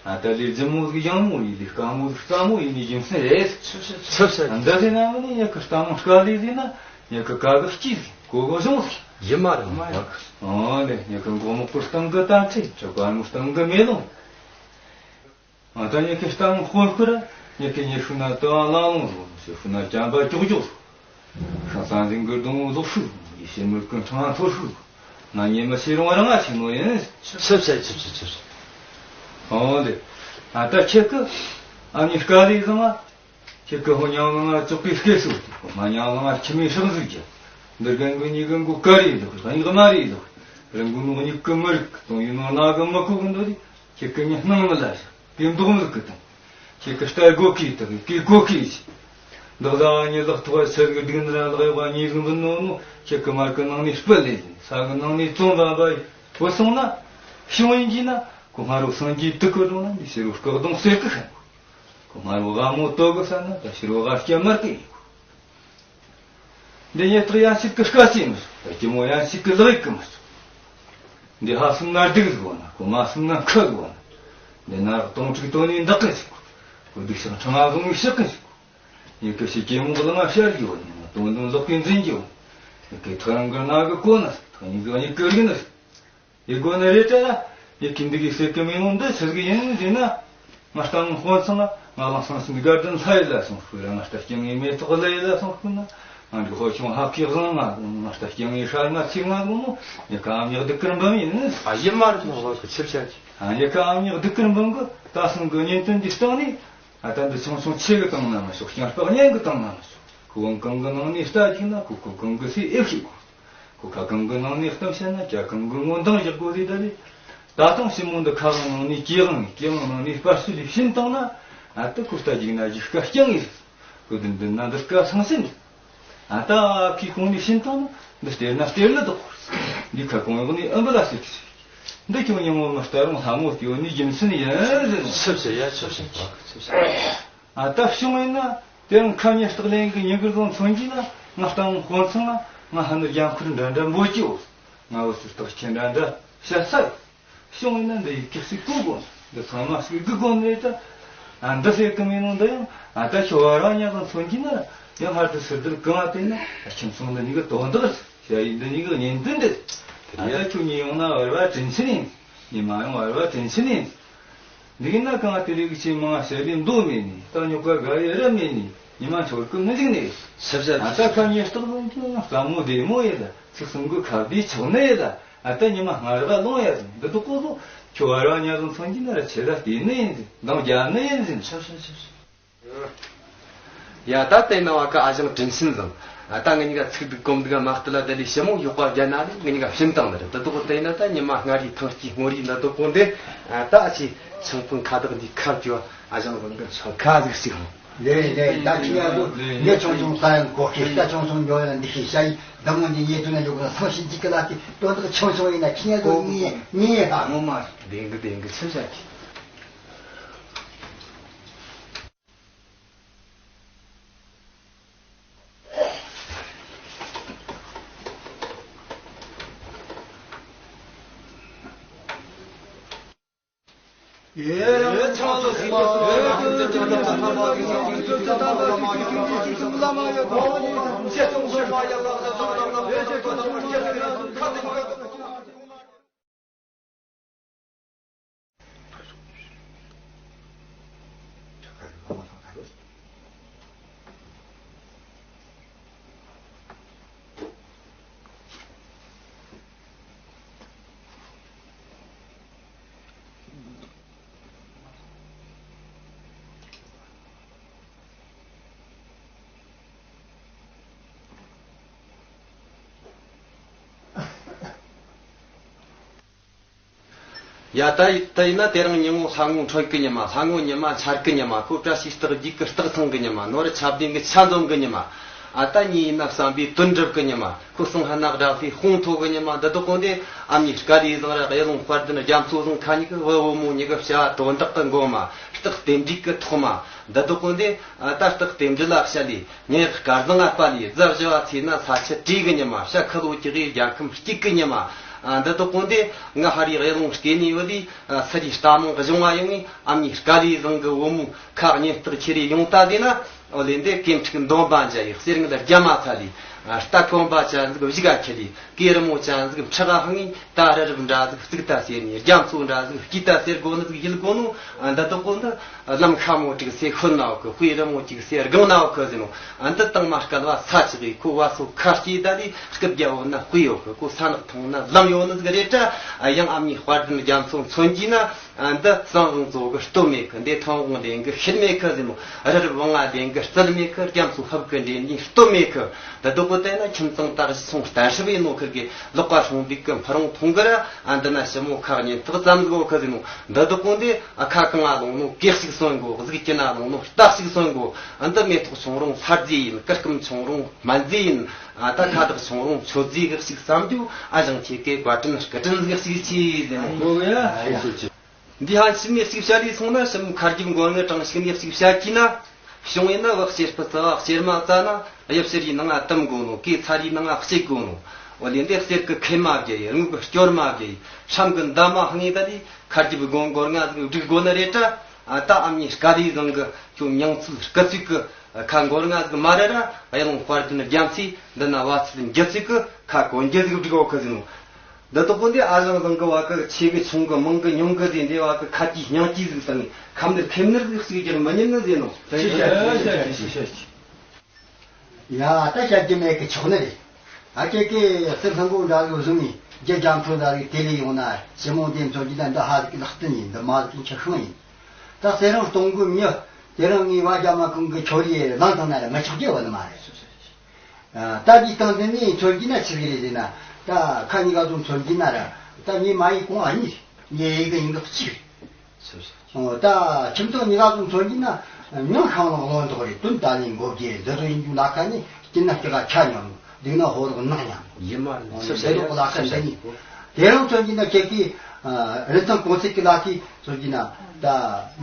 ཨ་ད་ལས་རྫི་མོ་ཟིག་ཡང་མོ་ཡིན་ལས་དཀའ་མོ་ཟིག་རྩ་མོ་ཡིན་ནི་རྒྱུ་མཚན་རེད། ཆབ་ཆབ་ཆབ་ཆབ། འདི་ཟེར་ན་མི་ནི་ཉི་གི་རྟ་མོ་དཀའ་ལས་ཟེར་ན་ཉི་གི་ཀ་གི་སྐྱིད་ཟིག་གོ་གོ་བྱུང་ཟིག་ཡིན་མ་རེད་མ་ཡིན། ཨོ་ལེ་ཉི་གི་མགོ་མོག་པོ་སྟེང་གི་ད་འཕྲེད་ཆུ་ཀ་མོ་སྟེང་གི་མེ་ལོང་། ཨ་ད་ཉི་གི་རྟ་མོ་དཔོན་སྐུ་ར་ཉི་གི་ཉི་ཤུ་ན་དུ་བ་ལང་ལོང་ཟོ་ཤི་ཤུ་ན་ཅམ་པ་ཀྱོག་ཀྱོག་ཟོ། ཤིང་ས་འཛིན་གི་སྡོང་བོ་ཟོག་ཤུག་ཡེ་ཤེས་མི་ཀུན་ཕྲེང་ཐོར་ཤུག་ང་ཉེ་མི་ཤེས་རུང་རང་ང་ཆེ་མོ་ཡིན། ཆབ་ཆབ་ཆབ་ཆབ་ཆབ། ཨོ་ལེ། ཨ་ད་ཁྱེད་ཀི་ཨ་ནི་དཀའ་ལས་བཟང་ང་། ཁྱེད་ཀི་ཧོ་ཉང་ང་ཙོག་པའི་སྐད་སོ་དེ་ང་ཉང་ང་ཁྱི་མི་ཧྲག་ཟིག་རྒྱ། འདི་རྒན་གི་ཉི་གི་མགོ་དཀའ་རེ་འདུག་རང་ཉག་མ་རེ་འདུག་རང་གི་ནོ་ཉི་གི་མི་རིག་གཏོང་ཡིན་ནོ་ན་གི་མི་ཁུག་འདུག་རེ། ཁྱེད་ཀི་ཉི་སྣང་མི་ལ་ཞིག་གི་མདོག་མི་གི་དང་། ཁྱེད་ཀྱི་ལྟ་སྒོ་ཁྱེད་དག་གི་སྒོ་ཁྱེད་ཀྱི། འདི་ཟླ་བ་ཉི་ལག་ཐོག་ཆེར་གི་སྡུག་ནི་ར་ལག་ཡོག་གཉིས་གི་འདི་ནོ་ནོ་ཁྱེད་ཀྱི་མར་གི་ནང་ནས་སྤུ་ལས་ཡིན་ས་གི་ནང་ནས་བཙོང་བ་བ་བུ་སོང་ན་བྱུང་ཡིན་གྱི་ན་ཁོ་སྔ་རོ་སངས་རྒྱས་དུ་གི་རོ་ན་འདི་ཕྱི་རོ་སྐག་གདོང་གསེར་གི་ཤན་ཁོ་སྔ་རོ་ཝ་མོ་ཏོ་གི་ས་ན་ད་ཕྱི་རོ་ཝ་སྐྱ་མར་གི་ཡིན། འདི་ཉེ་རྟགས་ཡང་ཞིག་གི་དཀའ་སྤྱད་མི་སོང་། སྐྱི་མོ་ཡང་ཞིག་གི་ལག་ཡིག་གི་མི་སོང་། འདི་ཧ་སུམ་ན་སྡུག་ཟིག་བོ་ན་ཁོ་མ་སུམ་ན་ཁུ་ཟིག་བོ་ན། འདི་ན་རག་སྟོང་ཕྲུག་དོན་ནི་འདག་གི་ཞིག་གོ། ཁོ་སྡུག་ཤག་ཁྲ་ང་བཟུང་ངི་ཞག་གི་ཞིག་གོ། ཉེ་གི་ཞིག་གི་མོ་གི་ལ་ང་ཤར་གི་བོ་ན་དོན་དོན་ལོག་གི་འཛིན་གི་བོ་ན། ཉེ་གི་ཐག་རང་གི་ན་གི་གོ་ན་ཐག་ཉེ་གི་ཉེ་གི་རིག་ན་ཞིག་ཡི་གོ་ནི་རེད་དྲ་ན། ཡི་གེ་འདི་གི་སེ་གི་མི་ནོ་འདི་ཆི་གི་ཡིན་ཟེར་ན། ང་ལྟ་ངོ་དཔོན་ཚང་ང་ལང་སང་སིན་དགའ་ལྡན་ལྷ་ཡི་ལ་སོང་ཤུ་ར་ང་ལྟ་སྐྱེ་ངེ་མེ་ཏོག་ལ་ཡི་ལ་སོང་ཤུ་ན། ང་འདི་ཧོ་ཆུང་ཧ་ཁི་བཟང་ང་ང་ལྟ་སྐྱེ་ངེ་ཧྲ་ང་ཚི་ང་གོ་ནོ་ཡི་ག་ཨམ་ཡག་སྡུག་གིར་འབུམ་ཡིན། ཨ་ཡི་མ་རེད་ནོ་བ་གི་ཆིབ་ཆ་ཅི། ཨ་ཡི་ག་ཨམ་ཡག་སྡུག་གིར་འབུམ་གི་ད་སོང་གི་གཉེན་སྟོན་འདི་སྟེང་ནས། ཨ་ད་འདི་ཆུང་ཆུང་ཆེ་གི་བཏང་ན་མ་ཤོག་རྐྱང་སྤག་གཉན་གི་བཏང་ན་མ་ཤོག་ཁོ་བོ་གང་གི་ནང་ནས་ལྟ་ཅིག་ན་ཁོ་ཁོ་གང་གི་སེ་ཨེ་ཤེས་གོ། ཁོ་ཁ་གང་གི་ནང་ནས་གཏམ་བཤད་ན་ཀྱ་གང་གི་ངོ་འདང་བཞག་དགོས་རེད་ད་རེད། ད་དུང་ཞི་མོ་འདི་ཁ་གང་ནང་ནས་ཀྱེ་གང་ཀྱེ་གང་ནང་ནས་སྤར་སུ་ལས་ཕྱིན་བཏང་ན། ཨ་ད་ཁོ་ལྟ་ཅིག་ན་ཅིག་སྐད་རྐྱང་ངེས། ཁོ་འདི་འདི་ན་འདི་སྐད་སང་སེམས། ཨ་ད་ཁི་གོང་ནས་ཕྱིན་བཏང་ན་འདི་སྟེར་ན་སྟེར་ལ་དོག་འདི་ཁ་གོང་ཡོག་ནས་ཨམ་བུ་ལ་སེ་ཁི་སེ། འདི་ཁྱོད་ཉིན་མོ་མི་ལྟ་རུང་ལྷ་མོ་སྐྱོ་ནི་རྒྱུ་མཚན་ཡིན་ཟེར་ནོ། ཆབ་ཆེ་ཡ་ཆབ་ཆེ་ཆབ་ཆེ། ཨ་ད་བྱུང་ཡིན་ན་དེ་རིང་ཁ་ཉེ་རྟགས་ལེན་གི་ཉིན་གུར་བཟང་མཚོན་གྱིས་ན་ང་ལྟ་ངོ་དཔོན་ཚང་ང་ང་ཧ་ནི་རྒྱང་ཁུར་འདྲ་འདྲ་འབོད་ཀྱི་འོ། ང་འོ་ཚོད་རྟགས་ཁྱེད་འདྲ་འདྲ་བཤད་ས་ཡོད། བྱུང་ཡིན་ན་འདི་ཡི་གེ་ཞིག་གོ་དགོས་འདི་ཚང་མ་ཞིག་དགོས་དགོས་ནས་ད། ཨ་འདི་ཟེར་གི་མིན་ནོ་འདི་ཡང་ཨ་ད་ཁྱོད་བར་བ་ཉག་དང་མཚོན་གྱིས་ན་ཡང་ཧར་དུ་ཟུར་དུ་གང་བ་དེ་ན་ཨ་ཁྱིམ་ཚང་འདི་ཉིད་ཀྱི་དོན་དག་ཞ་ཡིག་འདི་ཉིད་ཀྱི་གཉེན་དོན་འདི། ཨ་ད་ཁྱོད་ཉིད་ཡོང་ན་བར་བ་དྲིན་ཆེན་ཡིན། ཉི་མ་ཡང་བར་བ་དྲིན་ཆེན་ཡིན། འདི་ཡིན་ན་གང་དེ་རིགས་ཆེས་མང་བཤད་ལས་མདོ་མེད་ནི་རྟགས་ཉོག་པ་དགའ་ཡི་རབ་མེད་ནི་ཉི་མ་འཆོར་ཀུན་མི་འཇིག་ནི། སེབ་སེབ། ཨ་ད་ཁ་ཉེ་རྟགས་ལོང་ཀྱང་སླ་མོ་བདེ་མོ་ཡི་ལ་ཚིག་གསུམ་གི་ཁ་བདེ་ཆོག་ནི་ཡི་ལ་ཨ་ད་ཉི་མ་སྔ་རག་ལོང་ཡ་ཟིན་འདི་དུ་ཀོ་ཟོ་ཁྱོད་བར་བ་ཉ་ཟིན་ཚོན་གྱི་ན་ར་ཆེ་ད་བལྟས་ནི་ཡིན་ཟིན་འདང་རྒྱ་ནི་ཡིན་ཟིན། སེབ་སེབ་སེབ་སེབ། ཡ་ད་ལྟའི་ནང་བ་ཀ་ཨ་ཞང་དྲིན་ཆེན་བཟང་། ད་ངེད་གཉིས་ཀ་ཚིག་སྡུག་གོམ་སྡུག་མ་གཏོགས་ལ་དེ་ལས་ཞི་མོ་ཡོག་པ་རྒྱ་ན་ལས་ངེད་གཉིས་ཀ་ཕྱིན་བཏང་ནི་རེད། ད་དུ་གོ་ལྟའི་ན་ད་ཉི་མ་སྔ་རིའི་ཐང་སྐྱིད་སྔོ་རིའི་ན་དུ་གོ་འདི། ད་ཨ་ཆི་ཆང་ཕུང་ཁ་བདག་འདི་ཁ་བཅུ་ཨ་ཞང་བཟང་གི་ཆང་ཁ་ཟིག་ཞིག་ཧང་། ལེ་ལེ་ད་ཁྱི་ཡ་གོ་འདི་ཆུང་ཆུང་ས་ཡང་གོ་ཁྱི་ད་ཆུང་ཆུང་འགྱོ་ཡང་འདི་ཤི་ཤ་ཡི་ད་མོ་འདི་ཉེ་དུ་ན་ཡོག་ན་སང་ཤི་འཇིག་གི་ལ་ཏི་དོན་དག་ཆུང་ཆུང་ཡིན་ན་ཁྱི་ཡ་གོ་ངེ་ངེ་ཧ་ངོ་མ་བདེན་གི་བདེན་གི་ཆི་བྱ་ཁྱི། ཡ། ད་ཡིན་ད་ཡིན་ན། དེ་རིང་ཉིན་མོ་ལྷ་ངོ་འཕྲོད་གི་ཉི་མ། ལྷ་ངོ་ཉི་མ་འཆར་གི་ཉི་མ། ཁོ་བཀྲ་ཤིས་རྟགས་བརྒྱད་གི་རྟགས་ཐང་གི་ཉི་མ། ནོར་ཆ་ལྡན་གི་ཆ་འཛོམས་གི་ཉི་མ། ཨ། ད་ཉིན་ཡིན་ན་བསམ་པའི་དོན་འགྲུབ་གི་ཉི་མ། ཁོ་སང་ཧ་ན་དགྲ་ལྷའི་དཔུང་མཐོ་གི་ཉི་མ། འདི་དག་གོ་འདི་ཨ་མྱེས་སྐལ་ལྡན་བཟང་ར་གཡུ་ལུང་དཔལ་ལྡན་རྒྱ་མཚོ་བཟང་ཁ་ཉིག་གི་བུ་བུ་མོ་ཉིག་གི་བྱ་བ་དོན་དག་གི་འགོ་མ། རྟགས་རྟེན་འབྲེལ་གི་ཐོག་མ། འདི་དག་གོ་འདི་ཨ། ད་རྟགས་རྟེན་འབྲེལ་ལ་བཤད་ལས། ཉེ་སྐལ་བཟང་ཨ་པ་ལས། རྫ་བཞི་བ་ཚེ་ན་ས་ཆུ་བྲིས་གི་ཉི་མ། བྱ་ཁུ་ལོ་ཀྱི་གི་རྒྱལ་ཁམས་སྐྱིད་གི་ཉི་མ། ཨ། འདི་དག་གོ་འདི་ང་ཧ་རི་གཡུ་ལུང་སྐྱེ་ནི་བུ་ལི། ཨ། ས་རི་རྟ་མང་གི་གཞུང་བ་ཡོང་ངི་ཨ་མྱེས་སྐལ་ལྡན་བཟང་གི་བུ་མོ་ཁ་གཉན་སྟག་ཁྱེར་རེ་ཡོང་ད་ཟེར་ན། འོ་ལེ་འདི་ཀེམ་ཕྲུག་འདོན་པ་འཇའ་ཡི་གསེར་དངུལ་རྒྱ་མ་ཚ་ལི། ཨ། རྟ་གོན་པ་ཅན་ཟིག་བཞི་ག་ཁྱེར་ལི། གེ་རི་མོ་ཅན་ཟིག་ཕྲག་ག་ཧང་ངི། ད་རི་རབ་འདྲ་ཟིག་བརྩིགས་ད་ཟེར་ནི། རྒྱ་མཚོ་འདྲ་ཟིག་སྐྱིད་ད་ཟེར་གོ་ནི་ཟིག་ཡིད་གོ་ནོ། ཨ། འདི་དག་གོ་འདི་ལམ་ཤ་མོ་ཅིག་སེ་ཤོད་ན་འོ་གི། དཔེ་རི་མོ་ཅིག་སེ་སྒང་ན་འོ་གི་ཟེར་ནོ། ཨ། འདི་དང་མ་སྐལ་བ་ས་ཆི་གི། ཁོ་བ་སོ་ཁ་སྐྱེས་ད་ལི། སྐུ་རྒྱ་འོ་ན་དཔེ་ཡོད་གི། ཁོ་ས་ནག་ཐང་ན་ལམ་ཡོད་ནི་ཟིག་རེད་དྲ། ཨ། ཡང་ཨ་མྱེས་དཔལ་ལྡན་རྒྱ་མཚོ་མཚོན་གྱིས་ན། ཨ། འདི་ཟངས་དབང་ཚོ་གི་སྟོད་མེད་གི། འདི་ཐང་དབང་ལྡན་གི་ཤུལ་མེད་གི་ཟེར་ནོ། རི་རབ་དབང་ང་ལྡན་གི་རྩལ་མེད་གི། རྒྱ་མཚོ་ཧབ་གི་འདྲེན་ནི་སྟོད་མེད་གི། འདི་དག་གོ་བལྟས་ན་ཁྱིམ་ཚང་དག་གཞི་ཚོང་གཏན་སྲིབ་ཡིན་ནོ་ཁུར་གི། ལོག་པ་སྲུང་འདུག་གི་འཕུར་འོང་མཐོང་གི་ར། ཨ། འདི་ན་ཞི་མོ་ཁ་གཉན་ཐག་ཙམ་ཟིག་འོ་ཁི་ཟེར་ནོ། འདི་དག་གོ་འདི་ཨ། ཁ་གང་ང་ལོང་ནོ་གེགས་ཤིག་སོན་གོ། གཟུགས་ཀྱི་ན་ལོང་ནོ་རྟགས་ཤིག་སོན་གོ། ཨ། འདི་མེ་ཏོག་ཆུང་རུང་ལྷ་རྫས་ཡིན། སྐུ་སྐམ་ཆུང་རུང་སྨན་རྫས་ཡིན། ཨ། ད་ཁ་བཏགས་ཆུང་རུང་མཆོད་རྫས་གི་ཞིག་བསམ་རྒྱུ། ཨ། ཞང་ཁྱེད་ཀའི་བཀའ་དྲིན་སྐུ་དྲིན་ཟིག་ཞིག་ཆེ་ཟེར་ནོ། འདི་ཧ་ཕྱི་ནས་ཞིག་བཤད་ལས་སོང་ན། ཞི་མོ་ཁ་རྒྱབ་མགོ་ངན་དྲང་ཞིག་ནས་ཞིག་བཤད་ཀྱིས་ན། གཞུང་ཡིན་ན་བག་ཕྱེ་སྤུ་རྩ་བ་ཕྱེ་མ་རྩ་ན། གཡུ་བྱུ་རུའི་ནང་ང་བཏུམ་དགོ་ནོ། གོས་ཚ་རུའི་ནང་ང་བསྲེག་དགོ་ནོ། འོ་ལེ་འདི་གསེར་གི་ཁེ་མ་བརྒྱབ་ཡི། དངུལ་གི་སྐྱོར་མ་བརྒྱབ་ཡི། ཧྲམ་གི་འདབ་མ་ཧང་ངེ་ད་ལི། ཁ་རྒྱབ་སྒོ་མགོར་ང་ཟིག་བསྒྲིག་དགོ་ནི་རེད་དྲ། ཨ། ད་ཨ་མྱེས་སྐལ་ལྡན་བཟང་གི་ཁྱོད་མྱིང་ཚུལ་སྐུ་ཚིག་གི་ཁ་མགོར་ང་ཟིག་མ་རེད་ར། གཡུ་ལུང་དཔལ་ལྡན་རྒྱ་མཚོས་འདི་ན་བ་ཚུལ་འགྱུར་ཚིག་གི་ཁ་གོན་རྒྱུ་ཟིག་བསྒྲིག་འོ་ཁི་ཟེར་ནོ། འདི་དག་གོ་འདི་ཨ་ཞང་བཟང་གི་བ་གི། ཆེ་གི་ཆུང་གི་མང་གི་ཉུང་གི་ཟེར། འདི་བ་གི་ཁ་གྱིས་སྙིང་གྱིས་ཟིག་བཏང་ངས། ཁམས་ནི་ཁེམ་ནི་ཟིག་ཟིག་རྒྱུར་མི་ཉན་ནི་ཟེར་ནོ། ཤེས་ཤེས་ཤེས་ཤེས་ཤེས། ཡ། ད་བཤད་རྒྱུ་མེད་གི་ཆོག་ནི་རེད། ཨ། ཁྱེད་ཀྱིས་གསེར་ལྷུན་པོ་འདྲ་ཟིག་བཟུང་ངས། རྒྱ་རྒྱ་མཚོ་འདྲ་ཟིག་དེད་ལས་ཡོང་ན། ཞི་མོ་འདི་མཚོན་གྱིས་ན་འདི་ཧ་ཟིག་ལག་རྟེན་ཡིན། འདི་མ་ཟིག་ཁྱི་ཤིང་ཡིན། ད་གསེར་རང་སྟོང་གི་མྱི། དེ་རིང་ངའི་བ་རྒྱ་མ་གང་གི་ཁྱོད་རིའི་ལང་དང་ན་ར་མི་ཆོག་རྒྱུ་བ་ནི་མ་རེད། ཨ། ད་འདི་སྟེང་འདི་ནས་མཚོན་གྱིས་ན་ཆི་ཟིག་རེད་ཟེར་ན། ད་ཁ་གཉིས་ཀ་ཚོ་མཚོན་གྱིས་ན་ར། ད་ངའི་མ་ཡི་གོང་ཨ་གཉིས། ངའི་ཡི་གེ་ཡིན་གི་གཅིག་རེད། འོ། ད་ཁྱིམ་ཚང་གཉིས་ཀ་ཚོ་མཚོན་གྱིས་ན། མྱང་ཤང་ལ་ལོན་དོག་རེད། དོན་ད་ལིན་མགོ་བརྒྱད་འདི་ཚོ་ཡིན་རྒྱུ་ལ་ཁ་ནི། སྐྱིད་ན་སྐྱིད་ག་ཁ་ཉམས། སྡུག་ན་ཧོ་རོག་ནག་ཉམས། ཡི་མ་རེད། ཨོ། སེ་རོག་ལ་ཁ་འདི་ནི། དེ་རང་མཚོན་གྱིས་ན་ཁྱེད་ཀྱིས། ཨ། རིན་ཐང་གོང་ཚད་ཀྱི་ལ་ཁའི་མཚོན་གྱིས་ན། ད་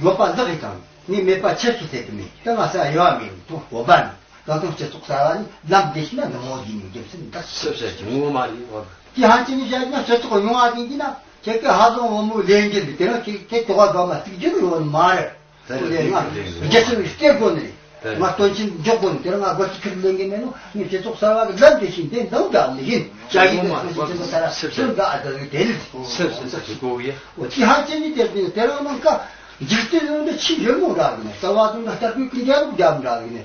ཡོད་པ་ལག་གིས་དང་ངས་མེད་པ་ཆེར་སུ་ཟད་དུ་མེད། ད་ང་ས་ཡོད་མེད་དུ་འོ་བ་ནི། ད་དུང་སྤྱི་ཚོགས་གསར་བ་ནི་ལམ་བདེ་ཞིག་ན་འདི་མོ་ཡིན་ནི་རྒྱུ་མཚན་འདི། སེ་བཤད་ཀྱི་ངོ་མ་རེད་བ། དེ་ཧ་ཅི་ནི་བཤད་ན་སྤྱི་ཚོགས་ཉུང་བ་ཡིན་གྱི་ན། ཁྱེད་ཀྱི་ཧ་ལོང་བུ་མོའི་ལས་འགན་འདི། དེ་རིང་ཁྱེད་ཁྱེད་དོ་བ་བ་མ་གཅིག་རྒྱུ་ཡོད་མ་རེད། དེ་ལས་ང་རྒྱ་ཆེན་སྟེར་དགོས་ནི་རེད། ང་སྟོན་ཆེན་འཇོག་དགོས་ནི། དེ་རིང་ང་སྒོ་ཁྱི་ཁྱི་ལེན་གི་མེད་ནོ། ངས་སྤྱི་ཚོགས་གསར་བ་གི་ལམ་དེ་བཞིན་དེ་འདང་འདྲ་ནི་ཡིན། བྱ་ཡིན་ནི་སོང་ཞིག་སྤྱི་ཚོགས་གསར་བ་སོན་འདྲ་ཨ་ད་གི་དེ་ལས། སེ་སེ་སེ་གོ་ཡ། འོ་དེ་ཧ་ཅི་ནི་དེ་དེ་རིང་ནང་ཀ་འཇིག་རྟེན་ནང་དུ་ཆི་ཡོད་མོ་འདྲ་གི་ནི། གསར་བ་དང་ན་སྟར་པའི་ཀི་རྒྱ་རུ་རྒྱབ་འདྲ་གི་ནི།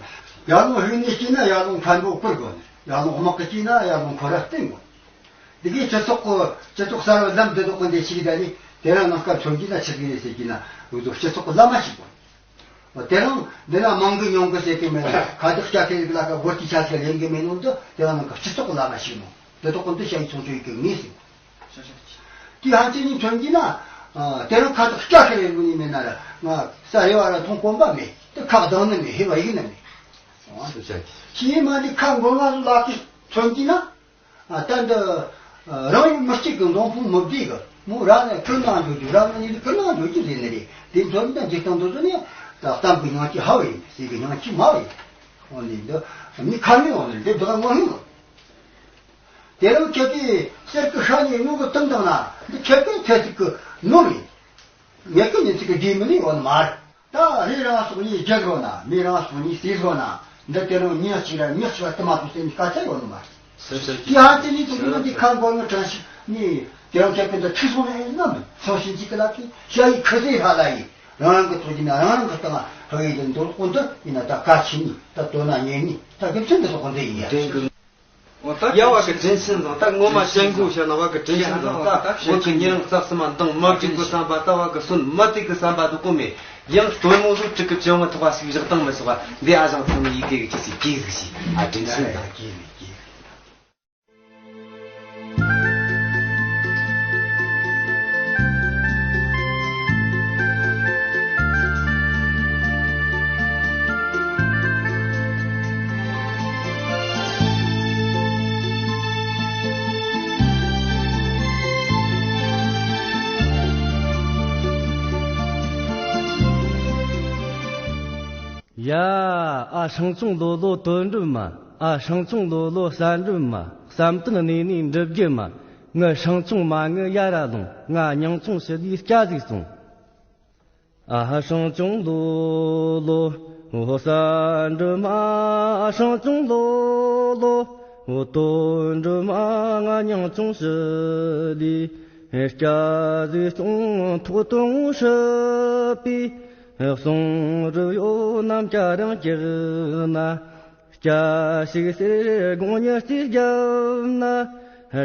ཡར་ལུང་ཧུན་ནི་སྐྱིད་ན་ཡར་ལུང་མཁན་པོ་བཀུར་དགོས་ནི། ཡར་ལུང་དམག་གི་སྐྱིད་ན་ཡར་ལུང་ཁོ་ར་བསྟེན་དགོས། འདི་གའི་སྤྱི་ཚོགས་ཀྱི་སྤྱི་ཚོགས་གསར་བའི་ལམ་འདི་དག་གི་འདི་ཞིག་ད་ནི་དེ་རིང་ནང་སྐབས་མཚོན་གྱིས་ན་ཆི་ཟིག་རེད་ཟེར་གྱིས་ན། འུ་ཚོ་སྤྱི་ཚོགས་ཀྱི་བླ་མ་ཞིག་དགོས། དེ་རིང་འདི་ན་མང་གི་ཉུང་གི་ཟེར་གྱི་མེད་ན། ཁ་བཏགས་སྐྱ་ཁེ་རིག་ལ་ཀ་སྒོ་ཏི་ཆ་ཁེ་ལེན་གི་མེད་ནོ་འདི་དེ་རིང་ནང་སྐབས་སྤྱི་ཚོགས་ཀྱི་བླ་མ་ཞིག་ནོ། འདི་དག་གི་འདི་ཞ་ཡི་ཚོང་ཆོས་ཡི་གི་ངེས་ཟིན། དེ་ཧ་ཅི་ནི་མཚོན་གྱིས་ན། དེ་རིང་ཁ་བཏགས་སྐྱ་ཁེ་རིག་གི་ནི་མེད་ན་ར། ང་ས་ཧེ་བ་ར་མཐོང་གོམ་པ་མེད། དེ་ཁ་གདང་ནི་མེད། ཧེ་བ་ཡིག་ནི་མེད། ཞི་མ་འདི་ཁ་མགོ་ང་ལ་ལག་གི་མཚོན་གྱིས་ན། ཨ། ད་འདི་རང་ཡུལ་མི་གཅིག་གི་འདོང་ཕུང་མི་བདེ་གི་མོ། ར་ནས་ཁུར་ནང་འགྲོ་རྒྱུ། ར་ནས་ཡིན་ཁུར་ནང་འགྲོ་རྒྱུ་ཟེར་ནི་རེད། དེ་མཚོན་ན་འཇིག་རྟེན་འདི་ཚོ་ནི་ད་གཏམ་གྱི་སྙིང་གཅིག་ཧ་བ་ཡིན། ཟས་ཀྱི་སྙིང་གཅིག་མ་བ་ཡིན། འོ་ནི་འདི་མི་ཁ་མི་འོ་ནི་འདི་འདི་ག་ངོ་ཧིང་ལོ། དེ་རིང་ཁྱེད་ཀྱིས་གསེར་གྱི་ཤ་ཉེ་ངོ་གི་བཏུམ་བཏང་ན་འདི་ཁྱེད་ཀྱི་ཚེ་གཅིག་གི་ནོར་ཡིན། ངེད་ཀྱི་ཉིན་ཅིག་གི་རྗེས་མི་ནི་ཡོད་ནི་མ་རེད། ད་རི་རང་སོགས་ཉིད་རྒྱག་དགོས་ན་མི་རང་སོགས་ཉིད་ཟས་དགོས་ན་འདི་དེ་རང་ཉིན་གཅིག་ར་མི་གཅིག་ར་དུ་མ་དུ་ཟེར་ནི་སྐད་ཆ་ཡོད་ནི་མ་རེད། དེ་ཧ་ཅི་ནི་དུ་ནི་འདི་ཁ་འགོ་ནི་དྲན་ཤི་ནི་དེ་རང་ཁྱེད་ཀྱི་འདི་ཁྲི་སོང་ནི་ཨེ་ན་མི་སོང་ཤིན་ཅིག་གི་ལ་ཁི་ཤ་ཡི་ཁི་ཟེར་ཧ་ལ་ཡི་རང་རང་གི་ཐོག་གི་ན་རང་རང་གི་སྟེང་ཧ་ཡི་འདི་འདོར་ཀུན་ཏུ་ཡིན་ན་ད་ག་ཆི་ནི་ད་དོ་ན་ཉེ་ནི་ད་གི་ཚུན་འདི་སོགས་འདི་ཡིན་ཡ། ཡ་བ་གི་དྲིན་ཆེན་དང་ད་ངོ་མ་དྲན་དགོས་བྱ་ན་བ་གི་དྲིན་ཆེན་དང་ད་བོད་ཀྱི་ཉེ་རིང་རྩ་གསུམ་མ་འདང་མ་བསྒྲིག་གི་བསམ་པ་ད་བ་གི་སོན་མ་དེ་གི་བསམ་པ་དུ་གོ་མེད། ཡང་སྟོན་མོ་ཟོ་དྲུག་གི་བྱང་བ་ཐོག་བ་ཞིག་བཞག་སྟངས་མི་སོགས་པ་འདི་ཨ་ཞང་ཚང་མའི་ཡི་གེ་གི་ཁྱི་སི་གི་ཟིག་ཞིག་ཨ་དྲིན་ཆེན་དང་། ཡ། ཨ་སྲང་ཆུང་ལོ་ལོ་དོན་འགྲུབ་མ། ཨ་སྲང་ཆུང་ལོ་ལོ་གསར་འགྲུབ་མ། བསམ་གཏན་གནས་ནས་འགྲུབ་རྒྱུ་མ། ངི་སྲང་ཆུང་མ་ངི་ཡ་ར་ལོང་། ང་མྱང་ཆུང་ཞི་ལིའི་སྐྱ་ཟིག་སོང་། ཨ་ཧ་སྲང་ཆུང་ལོ་ལོ། འོ་གསར་འགྲུབ་མ། ཨ་སྲང་ཆུང་ལོ་ལོ། འོ་དོན་འགྲུབ་མ། ང་མྱང་ཆུང་ཞི་ལིའི་སྐྱ་ཟིག་སོང་། ཐོག་དོན་ངོ་སྲིད་པའི་གསུང་རབ་ཡོད་ནམ་སྐྱ་རང་སྐྱེར་ན། སྐྱ་ཞིག་ཟེར་དགོང་ཉི་རྩིས་བརྒྱབ་ན།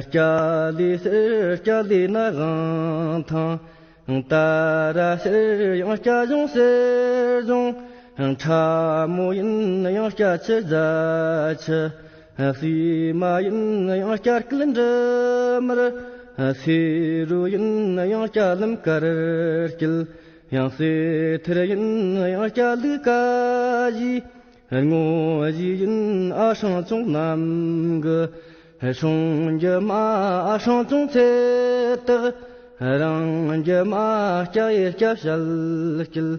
སྐྱ་ལི་ཟེར་སྐྱ་ལི་ན་དབང་ཐང་། ད་ར་ཟེར་ཡང་སྐྱ་གཞོང་ཟེར་གཞོང་། ཁྲ་མོ་ཡིན་ཡང་སྐྱ་ཆུ་རྫ་ཆུ། སྲིད་མ་ཡིན་ཡང་སྐྱ་སྐུད་འབྲི་མར། སེ་རུ་ཡིན་ཡང་སྐྱ་ལམ་དཀར་སྐྱིལ། ཡང་སེ་ཐེར་ཡིན་ཡང་སྐྱ་ལུག་ཀ་བཞི། སྔོ་བཞི་ཡིན་ཨ་སྲང་ཆུང་རྣམས་ཀྱི་སྲུང་རྒྱུ་མ། ཨ་སྲང་ཆུང་ཚེ་དག་རང་རྒྱུ་མ། སྐྱ་ཡི་སྐྱ་བྱལ་སྐྱིལ།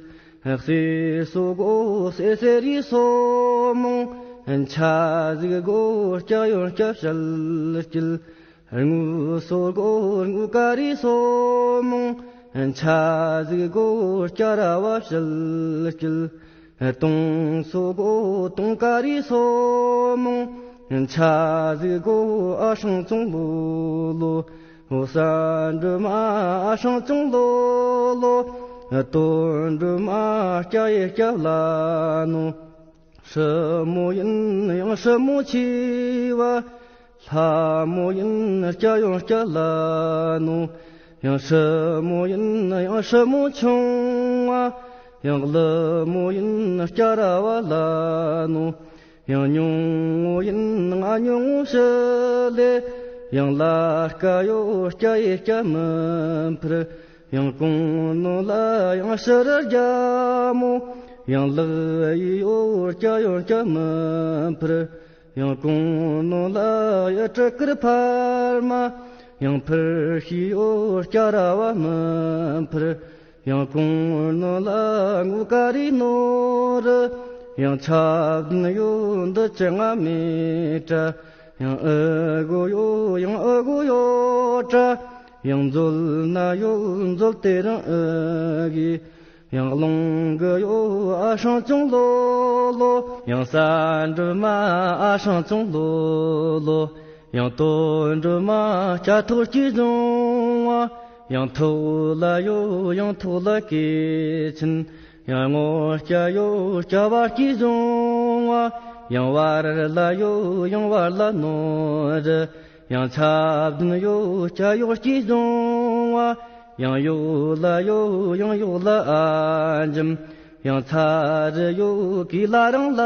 སེ་སོ་སྒོ་སེ་སེ་རི་སོ་མོང་། ཆ་ཟིག་སྒོ་སྐྱ་ཡོན་སྐྱ་བྱལ་སྐྱིལ། དངུལ་སོ་སྒོ་དངུལ་ཀ་རི་སོ་མོང་། ཆ་ཟིག་སྒོ་སྐྱ་ར་བ་བྱལ་སྐྱིལ། དུང་སོ་སྒོ་དུང་ཀ་རི་སོ་མོང་། ཆ་ཟིག་སྒོ་ཨ་སྲང་ཆུང་ལོ་ལོ། འོ་གསར་འགྲུབ་མ། ཨ་སྲང་ཆུང་ལོ་ལོ། དོན་འགྲུབ་མ། སྐྱ་ཡི་སྐྱ་བླ་ནོ། སྲུ་མོ་ཡིན་ཡང་སྲུ་མོ་ཆེ་བ། ལྷ་མོ་ཡིན་སྐྱ་ཡང་སྐྱ་ལ་ནོ། ཡང་སྲུ་མོ་ཡིན་ཡང་སྲུ་མོ་ཆུང་བ། ཡང་ཀླུ་མོ་ཡིན་སྐྱ་ར་བ་ལ་ནོ། ཡང་ཉུང་ངུ་ཡིན་ང་ཉུང་ངུ་ཞི་ལེ། ཡང་ལ་སྐ་ཡོ་སྐྱ་ཡི་སྐྱ་མི་འཕིར། ཡང་གོང་ནོ་ལ་ཡང་ཕྱི་རུ་རྒྱ་མོ། ཡང་ལག་ཡི་ཡོ་སྐྱ་ཡོ་སྐྱ་མི་འཕིར། ཡང་གོང་ནོ་ལ་ཡི་སྤྲི་དཀར་འཕར་མ། ཡང་འཕིར་ཤི་ཡོ་སྐྱ་ར་བ་མི་འཕིར། ཡང་གོང་ནོ་ལ་ངུ་ཀ་རི་ནོ་རུ། ཡང་ཆབ་ཡོ་འདི་ཅི་ང་མེད་དྲ། ཡང་ཨི་གོ་ཡོ་ཡང་ཨི་གོ་ཡོ་དྲ། ཡང་མཛོད་ན་ཡོ་མཛོད་དེ་རང་ཨི་གི། ཡང་རླུང་གི་ཡོ་ཨ་སྲང་ཆུང་ལོ་ལོ། ཡང་གསར་འགྲུབ་མ་ཨ་སྲང་ཆུང་ལོ་ལོ། ཡང་དོན་འགྲུབ་མ་སྐྱ་ཐོག་སྐྱིད་བཟུང་བ། ཡང་ཐོག་ལ་ཡོ་ཡང་ཐོག་ལ་སྐྱེས་ཆེན། ཡང་ངོ་སྐྱ་ཡོ་སྐྱ་བ་སྐྱིད་བཟུང་བ། ཡང་བར་ལ་ཡོ་ཡང་བར་ལ་ནོར་རི། ཡང་ཚ་བདུན་ཡོ་སྐྱ་ཡོ་སྐྱིད་བཟུང་བ། ཡང་ཡོ་ལ་ཡོ་ཡང་ཡོ་ལ་ཨ་འཇམ། ཡང་ཚ་རུ་ཡོ་གི་ལ་རང་ལ་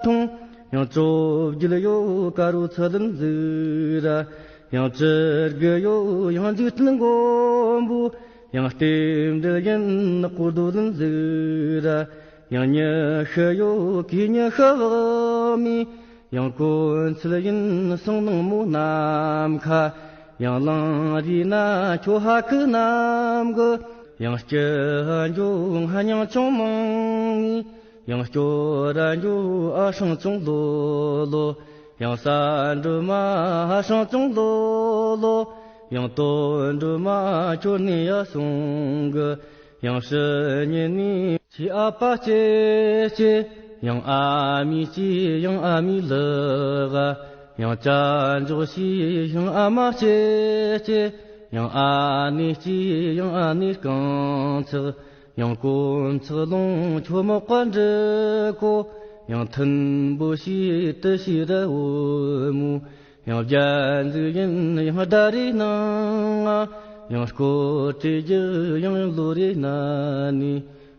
ཐོང་། ཡང་བཅོ་བརྒྱད་ཡོ་ཀ་རུ་ཚུལ་ལམ་ཟིག་ར། ཡང་བཅུ་དགུ་ཡོ་ཡང་འཇིག་རྟེན་མགོན་པོ། ཡང་ལྟེབ་འབྲེལ་ཡིན་ནག་པོ་རྡོ་ལུན་ཟིག་ར། ཡང་ཉི་ཤུ་ཡོ་གི་ཉི་ཤུ་བག་མི། ཡང་གོན་ཚུལ་ཡིན་སང་ནང་མོ་ནམ་མཁའ། ཡང་ལང་རི་ན་ཁྱོ་ཧ་ཁུ་ནམ་གི། ཡང་སྐྱི་འགྱོ་ང་མྱང་ཆུང་མང་ངི། ཡང་སྐྱོ་ར་འགྱོ་ཨ་སྲང་ཆུང་ལོ་ལོ། ཡང་གསར་འགྲོ་མ་ཨ་སྲང་ཆུང་ལོ་ལོ། ཡང་དོན་འགྲོ་མ་ཁྱོད་ནི་ཡ་སོང་གི། ཡང་ཕྱི་ཉིན་ནས་ཁྱེད་ཨ་ཕ་སྐྱེས་སྐྱེས། ཡང་ཨ་མས་སྐྱེས། ཡང་ཨ་མའི་ལག་ཡང་ཅ་འཇོག་བྱས། ཡང་ཨ་མ་སྐྱེས་སྐྱེས། ཡང་ཨ་ནེ་སྐྱེས། ཡང་ཨ་ནེ་རྐང་ཚག་ཡང་གོམ་ཚག་ལོང་ཁྱོད་མག་པ་འདྲི་གོ། ཡང་མཐུན་པོ་བྱས་དུ་བྱས་ར་འོ་མོ། ཡང་རྒྱ་འཛུགས་ཡིན་ཡང་ཟླ་རེ་ནང་ང་། ཡང་སྐོར་བྲོས་རྒྱུ་ཡང་ལོ་རེ་ན་ནས།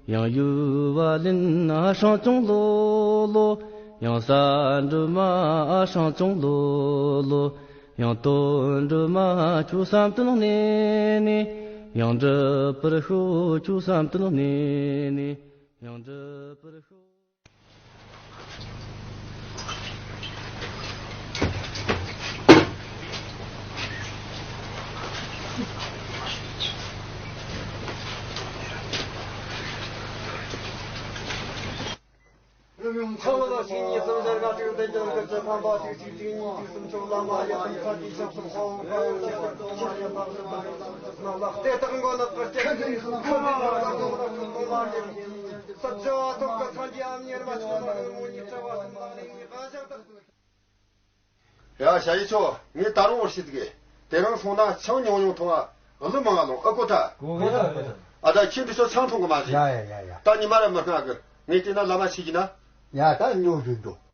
ཡང་ཡུལ་བ་ལེན་ཨ་སྲང་ཅུང་ལོ་ལོ། ཡང་ས་འབྲུ་མ་ཨ་སྲང་ཅུང་ལོ་ལོ། ཡང་དོན་འགྲུབ་མ་ཁྱོད་བསམ་དོན་གནས་ནས། ཡང་འགྲུབ་པར་ཤོག་ཁྱོད་བསམ་དོན་གནས་ནས། ཡང་འགྲུབ་པར་ཤོག་ཚང་མ་ལ་ཞིག་གཉིས་གསུམ་བཞི་ལྔ་དྲུག་བདུན་བརྒྱད་དགུ་བཅུ་ཐམ་པ་དྲུག་གཅིག་དྲུག་གཉིས་དྲུག་གསུམ་ཕྱོགས་ལ་མ་ཡ་དམ་ཚ་དེའི་ཆབ་སྲིད་དཔའ་བོ་དཔའ་བོ་ཆེ་བ་དང་མ་ཡ་དམ་སྲིད་དམ་རིགས་དམ་སྲིད་རྣམས་ལ་དེ་དག་མགོ་ནག་གི་སྐྱེ་དགུའི་ཁུར་བའི་རང་ལ་དོགས་རབ་ཏུ་གཏོང་བ་ཡིན། ས་བཅུ་བ་ཐོག་གི་སངས་རྒྱས་ཨ་མྱེས་རྨ་ཆུང་ནག་མོ་ཉིད་བྱ་བ་གསུམ་ལ་གླེང་བའི་དབང་ཞག་དག་ཡ་ཞ་ཡི་ཆོ། ངས་ད་རུང་འུར་ཞིག་གི་དེ་རིང་སོང་ན་ཆང་ཉུང་ཉུང་འཐུང་ཨ། ཀླུ་མང་ང་ལོང་ཨ་ཀོ་ཏྲ། གོ་གི་ད་གོ་ད། ཨ་ད་ཁྱིམ་དུ་ཆོ་ཆང་འཐུང་གི་མ་རེད། ཡ་ཡ་ཡ་ཡ། ད་ཉི་མ་ར་མི་སྔ་གི་ངས་བལྟས་ན་བླ་མ་ཆེ་གི་ན། ཡ་ད་ཉོ་རྒྱུ་འགྲོ།